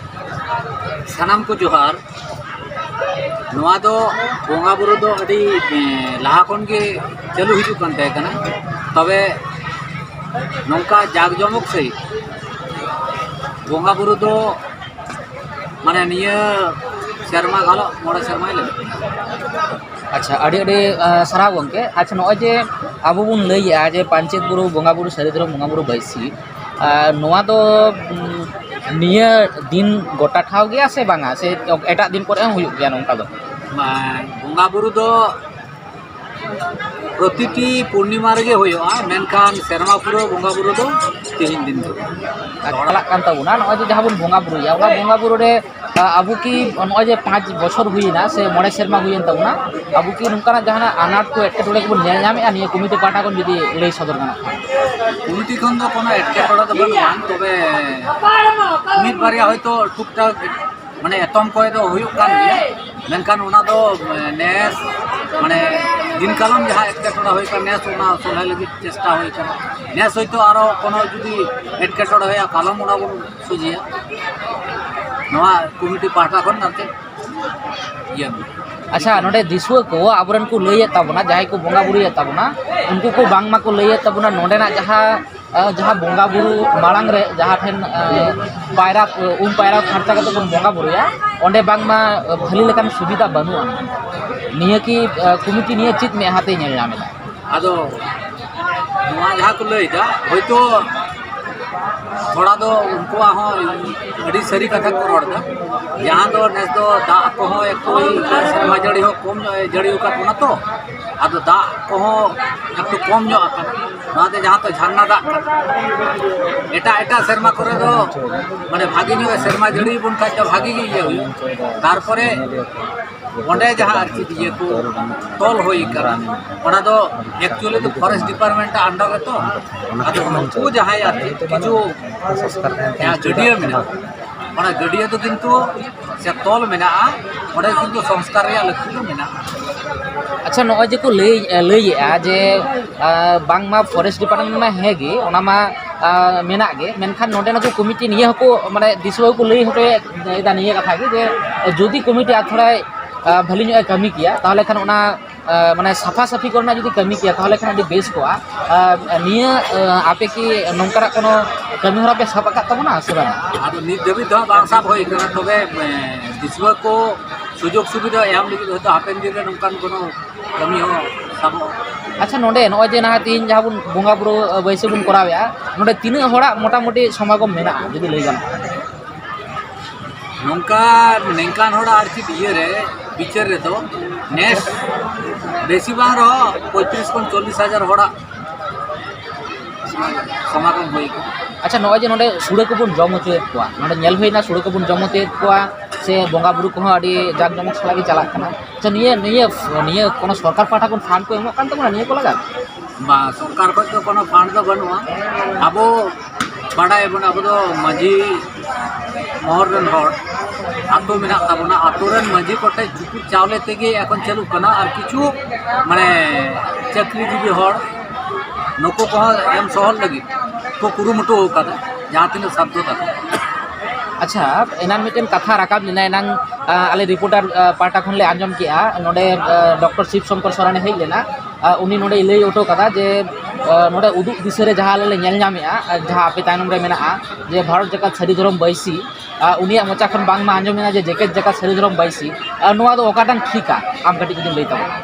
ᱥᱟᱱᱟᱢ ᱠᱚ ᱡᱚᱦᱟᱨ᱾ ᱱᱚᱣᱟ ᱫᱚ ᱵᱚᱸᱜᱟ ᱵᱩᱨᱩ ᱫᱚ ᱟᱹᱰᱤ, ᱮᱸ, ᱞᱟᱦᱟ ᱠᱷᱚᱱ ᱜᱮ ᱪᱟᱹᱞᱩ ᱦᱤᱡᱩᱜ ᱠᱟᱱ ᱛᱟᱦᱮᱸ ᱠᱟᱱᱟ᱾ ᱛᱚᱵᱮ ᱱᱚᱝᱠᱟ ᱡᱟᱠ ᱡᱚᱢᱚᱠ ᱥᱟᱺᱦᱤᱡ ᱵᱚᱸᱜᱟ ᱵᱩᱨᱩ ᱫᱚ, ᱢᱟᱱᱮ, ᱱᱤᱭᱟᱹ ᱥᱮᱨᱢᱟ ᱜᱟᱱᱚᱜ ᱢᱚᱬᱮ ᱥᱮᱨᱢᱟᱭ ᱞᱟᱹᱜᱤᱫ᱾ ᱟᱪᱪᱷᱟ, ᱟᱹᱰᱤ ᱟᱹᱰᱤ, ᱟᱸ, ᱥᱟᱨᱦᱟᱣ ᱜᱚᱢᱠᱮ᱾ ᱟᱪᱪᱷᱟ, ᱱᱚᱜᱼᱚᱭ ᱡᱮ ᱟᱵᱚ ᱵᱚᱱ ᱞᱟᱹᱭᱮᱜᱼᱟ ᱡᱮ ᱯᱟᱧᱪᱮᱛ ᱵᱩᱨᱩ ᱵᱚᱸᱜᱟ ᱵᱩᱨᱩ, ᱥᱟᱹᱨᱤ ᱫᱷᱚᱨᱚᱢ ᱵᱚᱸᱜᱟ ᱵᱩᱨᱩ ᱵᱟᱹᱭᱥᱤ, ᱟᱨ ᱱᱚᱣᱟ ᱫᱚ, ᱩᱸ, ᱱᱤᱭᱟᱹ ᱫᱤᱱ ᱜᱚᱴᱟ ᱴᱷᱟᱶ ᱜᱮᱭᱟ ᱥᱮ ᱵᱟᱝᱟ, ᱥᱮ ᱮᱴᱟᱜ ᱫᱤᱱ ᱠᱚᱨᱮ ᱦᱚᱸ ᱦᱩᱭᱩᱜ ᱜᱮᱭᱟ ᱱᱚᱝᱠᱟ ᱫᱚ? ᱵᱟᱝ, ᱵᱚᱸᱜᱟ ᱵᱩᱨᱩ ᱫᱚ ᱯᱨᱚᱛᱤᱴᱤ ᱯᱩᱨᱱᱤᱢᱟ ᱨᱮᱜᱮ ᱦᱩᱭᱩᱜᱼᱟ, ᱢᱮᱱᱠᱷᱟᱱ ᱥᱮᱨᱢᱟ ᱯᱩᱨᱟᱹᱣ ᱵᱚᱸᱜᱟ ᱵᱩᱨᱩ ᱫᱚ ᱛᱮᱦᱮᱧ ᱫᱤᱱ ᱜᱮ᱾ ᱟᱨ ᱪᱟᱞᱟᱜ ᱠᱟᱱ ᱛᱟᱵᱚᱱᱟ, ᱱᱚᱜᱼᱚᱭ ᱡᱮ ᱡᱟᱦᱟᱸ ᱵᱚᱱ ᱵᱚᱸᱜᱟ ᱵᱩᱨᱩᱭᱟ, ᱚᱱᱟ ᱵᱚᱸᱜᱟ ᱵᱩᱨᱩ ᱨᱮ, ᱟ, ᱟᱵᱚ ᱠᱤ ᱱᱚᱜᱼᱚᱭ ᱡᱮ ᱯᱟᱸᱪ ᱵᱚᱪᱷᱚᱨ ᱦᱩᱭᱮᱱᱟ ᱥᱮ ᱢᱚᱬᱮ ᱥᱮᱨᱢᱟ ᱦᱩᱭᱮᱱ ᱛᱟᱵᱚᱱᱟ, ᱟᱵᱚ ᱠᱤ ᱱᱚᱝᱠᱟᱱᱟᱜ ᱡᱟᱦᱟᱱᱟᱜ ᱟᱱᱟᱴ ᱠᱚ, ᱮᱴᱠᱮᱴᱚᱬᱮ ᱠᱚᱵᱚᱱ ᱧᱮᱞ ᱧᱟᱢᱮᱫᱼᱟ ᱱᱤᱭᱟᱹ ᱠᱚᱢᱤᱴᱤ ᱯᱟᱦᱴᱟ ᱠᱷᱚᱱ ᱡᱩᱫᱤ ᱞᱟᱹᱭ ᱥᱚᱫᱚᱨ ᱜᱟᱱᱚᱜ ᱠᱷᱟᱱ? ᱠᱚᱢᱤᱴᱤ ᱠᱷᱚᱱ ᱫᱚ ᱠᱳᱱᱳ ᱮᱴᱠᱮᱴᱚᱬᱮ ᱫᱚ ᱵᱟᱹᱱᱩᱜᱼᱟ, ᱛᱚᱵᱮ ᱢᱤᱫ ᱵᱟᱨᱭᱟ ᱦᱚᱭᱛᱳ ᱴᱩᱠ ᱴᱟᱠ, ᱢᱟᱱᱮ, ᱮᱛᱚᱢ ᱠᱚᱭ ᱫᱚ ᱦᱩᱭᱩᱜ ᱠᱟᱱ ᱜᱮᱭᱟ, ᱢᱮᱱᱠᱷᱟᱱ ᱚᱱᱟ ᱫᱚ, ᱮ, ᱱᱮᱥ, ᱢᱟᱱᱮ, ᱫᱤᱱ ᱠᱟᱞᱚᱢ ᱡᱟᱦᱟᱸ ᱮᱴᱠᱮᱴᱚᱬᱮ ᱦᱩᱭ ᱠᱟᱱᱟ, ᱱᱮᱥ ᱚᱱᱟ ᱥᱚᱞᱦᱮ ᱞᱟᱹᱜᱤᱫ ᱪᱮᱥᱴᱟ ᱦᱩᱭ ᱠᱟᱱᱟ᱾ ᱱᱮᱥ ᱦᱚᱭᱛᱳ ᱟᱨᱚ ᱠᱳᱱᱳ ᱡᱩᱫᱤ ᱮᱴᱠᱮᱴᱚᱬᱮ ᱦᱩᱭᱩᱜᱼᱟ, ᱠᱟᱞᱚᱢ ᱚᱱᱟ ᱵᱚᱱ ᱥᱚᱡᱷᱮᱭᱟ᱾ ᱱᱚᱣᱟ ᱠᱚᱢᱤᱴᱤ ᱯᱟᱦᱴᱟ ᱠᱷᱚᱱ ᱟᱨ ᱪᱮᱫ ᱤᱭᱟᱹ ᱢᱮᱱᱟᱜᱼᱟ᱾ ᱟᱪᱪᱷᱟ, ᱱᱚᱰᱮ ᱫᱤᱥᱩᱣᱟᱹ ᱠᱚ ᱟᱵᱚᱨᱮᱱ ᱠᱚ ᱞᱟᱹᱭᱮᱫ ᱛᱟᱵᱚᱱᱟ, ᱡᱟᱦᱟᱸᱭ ᱠᱚ ᱵᱚᱸᱜᱟ ᱵᱩᱨᱩᱭᱮᱫ ᱛᱟᱵᱚᱱᱟ, ᱩᱱᱠᱩ ᱠᱚ ᱵᱟᱝᱢᱟ ᱠᱚ ᱞᱟᱹᱭᱮᱫ ᱛᱟᱵᱚᱱᱟ, ᱱᱚᱰᱮᱱᱟᱜ ᱡᱟᱦᱟᱸ, ᱟᱸ, ᱡᱟᱦᱟᱸ ᱵᱚᱸᱜᱟ ᱵᱩᱨᱩ ᱢᱟᱲᱟᱝ ᱨᱮ ᱡᱟᱦᱟᱸ ᱴᱷᱮᱱ, ᱟᱸ, ᱯᱟᱭᱨᱟ, ᱩᱢ ᱯᱟᱭᱨᱟ ᱯᱷᱟᱨᱪᱟ ᱠᱟᱛᱮ ᱵᱚᱱ ᱵᱚᱸᱜᱟ ᱵᱩᱨᱩᱭᱟ, ᱚᱸᱰᱮ ᱵᱟᱝᱢᱟ, ᱟᱸ, ᱵᱷᱟᱹᱞᱤ ᱞᱮᱠᱟᱱ ᱥᱩᱵᱤᱫᱷᱟ ᱵᱟᱹᱱᱩᱜᱼᱟ᱾ ᱱᱤᱭᱟᱹ ᱠᱤ, ᱟᱸ, ᱠᱚᱢᱤᱴᱤ ᱱᱤᱭᱟᱹ ᱪᱮᱫ ᱢᱮᱫᱦᱟ ᱛᱮᱭ ᱧᱮᱞ ᱧᱟᱢ ᱮᱫᱟ? ᱟᱫᱚ ᱱᱚᱣᱟ ᱡᱟᱦᱟᱸ ᱠᱚ ᱞᱟᱹᱭᱫᱟ, ᱦᱳᱭᱛᱳ ᱛᱷᱚᱲᱟ ᱫᱚ ᱩᱱᱠᱩᱣᱟᱜ ᱦᱚᱸ ᱟᱹᱰᱤ ᱥᱟᱹᱨᱤ ᱠᱟᱛᱷᱟ ᱠᱚ ᱨᱚᱲ ᱮᱫᱟ᱾ ᱡᱟᱦᱟᱸ ᱫᱚ ᱱᱮᱥ ᱫᱚ ᱫᱟᱜ ᱠᱚᱦᱚᱸ ᱮᱠᱴᱩ ᱥᱮᱨᱢᱟ ᱡᱟᱹᱲᱤ ᱦᱚᱸ ᱠᱚᱢ ᱧᱚᱜ ᱮ ᱡᱟᱹᱲᱤ ᱟᱠᱟᱫ ᱵᱚᱱᱟ ᱛᱚ, ᱟᱫᱚ ᱫᱟᱜ ᱠᱚᱦᱚᱸ ᱮᱠᱴᱩ ᱠᱚᱢ ᱧᱚᱜ ᱟᱠᱟᱱᱟ᱾ ᱱᱚᱣᱟᱛᱮ ᱡᱟᱦᱟᱸ ᱛᱚ ᱡᱷᱟᱨᱱᱟ ᱫᱟᱜ ᱠᱟᱱᱟ, ᱮᱴᱟᱜ ᱮᱴᱟᱜ ᱥᱮᱨᱢᱟ ᱠᱚᱨᱮ ᱫᱚ, ᱢᱟᱱᱮ, ᱵᱷᱟᱜᱮ ᱧᱚᱜ ᱮ ᱥᱮᱨᱢᱟ ᱡᱟᱹᱲᱤ ᱵᱚᱱ ᱠᱷᱟᱡ ᱫᱚ ᱵᱷᱟᱜᱮ ᱜᱮ ᱤᱭᱟᱹ ᱦᱩᱭᱩᱜᱼᱟ᱾ ᱛᱟᱨᱯᱚᱨᱮ ᱚᱸᱰᱮ ᱡᱟᱦᱟᱸ ᱟᱨ ᱪᱮᱫ ᱤᱭᱟᱹ ᱠᱚ ᱛᱚᱞ ᱦᱩᱭ ᱠᱟᱱᱟ, ᱚᱱᱟ ᱫᱚ actually ᱫᱚ forest department under ᱨᱮ ᱛᱚ᱾ ᱟᱫᱚ ᱱᱩᱠᱩ ᱡᱟᱦᱟᱸᱭ ᱟᱨ ᱪᱮᱫ ᱠᱤᱪᱷᱩ ᱡᱟᱦᱟᱸ ᱜᱟᱹᱰᱭᱟᱹ ᱢᱮᱱᱟᱜᱼᱟ, ᱚᱱᱟ ᱜᱟᱹᱰᱭᱟᱹ ᱫᱚ ᱠᱤᱱᱛᱩ ᱥᱮ ᱛᱚᱞ ᱢᱮᱱᱟᱜᱼᱟ, ᱚᱸᱰᱮ ᱠᱤᱱᱛᱩ ᱥᱚᱝᱥᱠᱟᱨ ᱨᱮᱭᱟᱜ ᱞᱟᱹᱠᱛᱤ ᱫᱚ ᱢᱮᱱᱟᱜᱼᱟ᱾ ᱟᱪᱪᱷᱟ, ᱱᱚᱜᱼᱚᱭ ᱡᱮ ᱠᱚ ᱞᱟᱹᱭ, ᱞᱟᱹᱭᱮᱜᱼᱟ ᱡᱮ, ᱟᱸ, ᱵᱟᱝᱢᱟ forest department ᱢᱟ ᱦᱮᱸ ᱜᱮ, ᱚᱱᱟ ᱢᱟ, ᱟᱸ, ᱢᱮᱱᱟᱜ ᱜᱮ, ᱢᱮᱱᱠᱷᱟᱱ ᱱᱚᱰᱮ ᱱᱩᱠᱩ ᱠᱚᱢᱤᱴᱤ ᱱᱤᱭᱟᱹ ᱦᱚᱸᱠᱚ, ᱢᱟᱱᱮ, ᱫᱤᱥᱩᱣᱟᱹ ᱦᱚᱸᱠᱚ ᱞᱟᱹᱭ ᱦᱚᱪᱚᱭᱮᱫᱟ ᱱᱤᱭᱟᱹ ᱠᱟᱛᱷᱟ ᱜᱮ ᱡᱮ ᱡᱩᱫᱤ ᱠᱚᱢᱤᱴᱤ ᱟᱨ ᱛᱷᱚᱲᱟᱭ, ᱟᱸ, ᱵᱷᱟᱹᱞᱤ ᱧᱚᱜ ᱮ ᱠᱟᱹᱢᱤ ᱠᱮᱭᱟ, ᱛᱟᱦᱚᱞᱮ ᱠᱷᱟᱱ ᱚᱱᱟ, ᱟᱸ, ᱢᱟᱱᱮ, ᱥᱟᱯᱷᱟ ᱥᱟᱹᱯᱷᱤ ᱠᱚᱨᱮᱱᱟᱜ ᱡᱩᱫᱤ ᱠᱟᱹᱢᱤ ᱠᱮᱭᱟ, ᱛᱟᱦᱚᱞᱮ ᱠᱷᱟᱱ ᱟᱹᱰᱤ ᱵᱮᱥ ᱠᱚᱜᱼᱟ᱾ ᱟᱸ, ᱱᱤᱭᱟᱹ, ᱟᱸ, ᱟᱯᱮ ᱠᱤ ᱱᱚᱝᱠᱟᱱᱟᱜ ᱠᱳᱱᱳ ᱠᱟᱹᱢᱤ ᱦᱚᱨᱟ ᱯᱮ ᱥᱟᱵ ᱟᱠᱟᱫ ᱛᱟᱵᱚᱱᱟ ᱥᱮ ᱵᱟᱝ? ᱟᱫᱚ ᱱᱤᱛ ᱫᱷᱟᱹᱵᱤᱡ ᱫᱚ ᱦᱟᱸᱜ ᱵᱟᱝ ᱥᱟᱵ ᱦᱩᱭ ᱠᱟᱱᱟ, ᱛᱚᱵᱮ, ᱮᱸ, ᱫᱤᱥᱩᱣᱟᱹ ᱠᱚ ᱥᱩᱡᱳᱜᱽ ᱥᱩᱵᱤᱫᱷᱟ ᱮᱢ ᱞᱟᱹᱜᱤᱫ ᱦᱚᱭᱛᱳ ᱦᱟᱯᱮᱱ ᱫᱤᱱ ᱨᱮ ᱱᱚᱝᱠᱟᱱ ᱠᱳᱱᱳ ᱠᱟᱹᱢᱤ ᱦᱚᱸ ᱥᱟᱵᱚᱜᱼᱟ᱾ ᱟᱪᱪᱷᱟ, ᱱᱚᱰᱮ ᱱᱚᱜᱼᱚᱭ ᱡᱮ ᱱᱟᱦᱟᱜ ᱛᱮᱦᱮᱧ ᱡᱟᱦᱟᱸ ᱵᱚᱱ ᱵᱚᱸᱜᱟ ᱵᱩᱨᱩ, ᱟᱸ, ᱵᱟᱹᱭᱥᱤ ᱵᱚᱱ ᱠᱚᱨᱟᱣᱮᱫᱼᱟ, ᱱᱚᱰᱮ ᱛᱤᱱᱟᱹᱜ ᱦᱚᱲᱟᱜ ᱢᱚᱴᱟᱢᱩᱴᱤ ᱥᱚᱢᱟᱜᱚᱢ ᱢᱮᱱᱟᱜᱼᱟ ᱡᱩᱫᱤ ᱞᱟᱹᱭ ᱜᱟᱱᱚᱜᱼᱟ? ᱱᱚᱝᱠᱟ ᱱᱤᱝᱠᱟᱱ ᱦᱚᱲᱟᱜ ᱟᱨ ᱪᱮᱫ ᱤᱭᱟᱹ ᱨᱮ, ᱵᱤᱪᱟᱹᱨ ᱨᱮᱫᱚ ᱱᱮᱥ ᱵᱮᱥᱤ ᱵᱟᱝ ᱨᱮᱦᱚᱸ ᱯᱚᱸᱭᱛᱨᱤᱥ ᱠᱷᱚᱱ ᱪᱚᱞᱞᱤᱥ ᱦᱟᱡᱟᱨ ᱦᱚᱲᱟᱜ ᱥᱚᱢᱟᱜᱚᱢ ᱦᱩᱭ ᱠᱟᱱᱟ᱾ ᱟᱪᱪᱷᱟ, ᱱᱚᱜᱼᱚᱭ ᱡᱮ ᱱᱚᱰᱮ ᱥᱩᱲᱟᱹ ᱠᱚᱵᱚᱱ ᱡᱚᱢ ᱦᱚᱪᱚᱭᱮᱫ ᱠᱚᱣᱟ, ᱱᱚᱰᱮ ᱧᱮᱞ ᱦᱩᱭᱱᱟ ᱥᱩᱲᱟᱹ ᱠᱚᱵᱚᱱ ᱡᱚᱢ ᱦᱚᱪᱚᱭᱮᱫ ᱠᱚᱣᱟ, ᱥᱮ ᱵᱚᱸᱜᱟ ᱵᱩᱨᱩ ᱠᱚᱦᱚᱸ ᱟᱹᱰᱤ ᱡᱟᱠ ᱡᱚᱢᱚᱠ ᱥᱟᱞᱟᱜ ᱜᱮ ᱪᱟᱞᱟᱜ ᱠᱟᱱᱟ᱾ ᱟᱪᱪᱷᱟ, ᱱᱤᱭᱟᱹ, ᱱᱤᱭᱟᱹ, ᱱᱤᱭᱟᱹ ᱠᱳᱱᱳ ᱥᱚᱨᱠᱟᱨ ᱯᱟᱦᱴᱟ ᱠᱷᱚᱱ ᱯᱷᱟᱱᱰ ᱠᱚ ᱮᱢᱚᱜ ᱠᱟᱱ ᱛᱟᱵᱚᱱᱟ ᱱᱤᱭᱟᱹ ᱠᱚ ᱞᱟᱜᱟᱫ? ᱵᱟᱝ, ᱥᱚᱨᱠᱟᱨ ᱠᱷᱚᱱ ᱫᱚ ᱠᱳᱱᱳ ᱯᱷᱟᱱᱰ ᱫᱚ ᱵᱟᱹᱱᱩᱜᱼᱟ᱾ ᱟᱵᱚ ᱵᱟᱰᱟᱭᱟᱵᱚᱱ, ᱟᱵᱚ ᱫᱚ ᱢᱟᱹᱡᱷᱤ ᱢᱚᱦᱚᱞ ᱨᱮᱱ ᱦᱚᱲ, ᱟᱛᱳ ᱢᱮᱱᱟᱜ ᱛᱟᱵᱚᱱᱟ, ᱟᱛᱳ ᱨᱮᱱ ᱢᱟᱹᱡᱷᱤ ᱠᱚᱴᱷᱮᱡ ᱪᱩᱯᱩᱫ ᱪᱟᱣᱞᱮ ᱛᱮᱜᱮ ᱮᱠᱷᱚᱱ ᱪᱟᱹᱞᱩᱜ ᱠᱟᱱᱟ᱾ ᱟᱨ ᱠᱤᱪᱷᱩ, ᱢᱟᱱᱮ, ᱪᱟᱹᱠᱨᱤᱡᱤᱵᱤ ᱦᱚᱲ, ᱱᱩᱠᱩ ᱠᱚᱦᱚᱸ ᱮᱢ ᱥᱚᱦᱚᱫ ᱞᱟᱹᱜᱤᱫ ᱠᱚ ᱠᱩᱨᱩᱢᱩᱴᱩ ᱟᱠᱟᱫᱟ, ᱡᱟᱦᱟᱸ ᱛᱤᱱᱟᱹᱜ ᱥᱟᱫᱽᱫᱷᱚ ᱛᱟᱠᱚ᱾ ᱟᱪᱪᱷᱟ, ᱮᱱᱟᱝ ᱢᱤᱫᱴᱮᱱ ᱠᱟᱛᱷᱟ ᱨᱟᱠᱟᱵ ᱞᱮᱱᱟ, ᱮᱱᱟᱝ, ᱟᱸ, ᱟᱞᱮ ᱨᱤᱯᱳᱨᱴᱟᱨ, ᱟᱸ, ᱯᱟᱦᱴᱟ ᱠᱷᱚᱱ ᱞᱮ ᱟᱸᱡᱚᱢ ᱠᱮᱜᱼᱟ, ᱱᱚᱰᱮ, ᱟᱸ, ᱰᱚᱠᱴᱚᱨ ᱥᱤᱵ ᱥᱚᱝᱠᱚᱨ ᱥᱚᱨᱮᱱᱮ ᱦᱮᱡ ᱞᱮᱱᱟ᱾ ᱟᱸ, ᱩᱱᱤ ᱱᱚᱰᱮᱭ ᱞᱟᱹᱭ ᱦᱚᱴᱚ ᱠᱟᱫᱟ ᱡᱮ, ᱟᱸ, ᱱᱚᱰᱮ ᱩᱫᱩᱜ ᱫᱤᱥᱟᱹ ᱨᱮ ᱡᱟᱦᱟᱸ ᱟᱞᱮ ᱞᱮ ᱧᱮᱞ ᱧᱟᱢᱮᱜᱼᱟ, ᱟᱨ ᱡᱟᱦᱟᱸ ᱟᱯᱮ ᱛᱟᱭᱱᱚᱢ ᱨᱮ ᱢᱮᱱᱟᱜᱼᱟ, ᱡᱮ ᱵᱷᱟᱨᱚᱛ ᱡᱟᱠᱟᱛ ᱥᱟᱹᱨᱤ ᱫᱷᱚᱨᱚᱢ ᱵᱟᱹᱭᱥᱤ, ᱟᱸ, ᱩᱱᱤᱭᱟᱜ ᱢᱚᱪᱟ ᱠᱷᱚᱱ ᱵᱟᱝᱢᱟ ᱟᱸᱡᱚᱢᱮᱱᱟ ᱡᱮ ᱡᱮᱜᱮᱛ ᱡᱟᱠᱟᱛ ᱥᱟᱹᱨᱤ ᱫᱷᱚᱨᱚᱢ ᱵᱟᱹᱭᱥᱤ, ᱟᱨ ᱱᱚᱣᱟ ᱫᱚ ᱚᱠᱟᱴᱟᱝ ᱴᱷᱤᱠᱟ? ᱟᱢ ᱠᱟᱹᱴᱤᱡ ᱡᱩᱫᱤᱢ ᱞᱟᱹᱭ ᱛᱟᱵᱚᱱᱟ᱾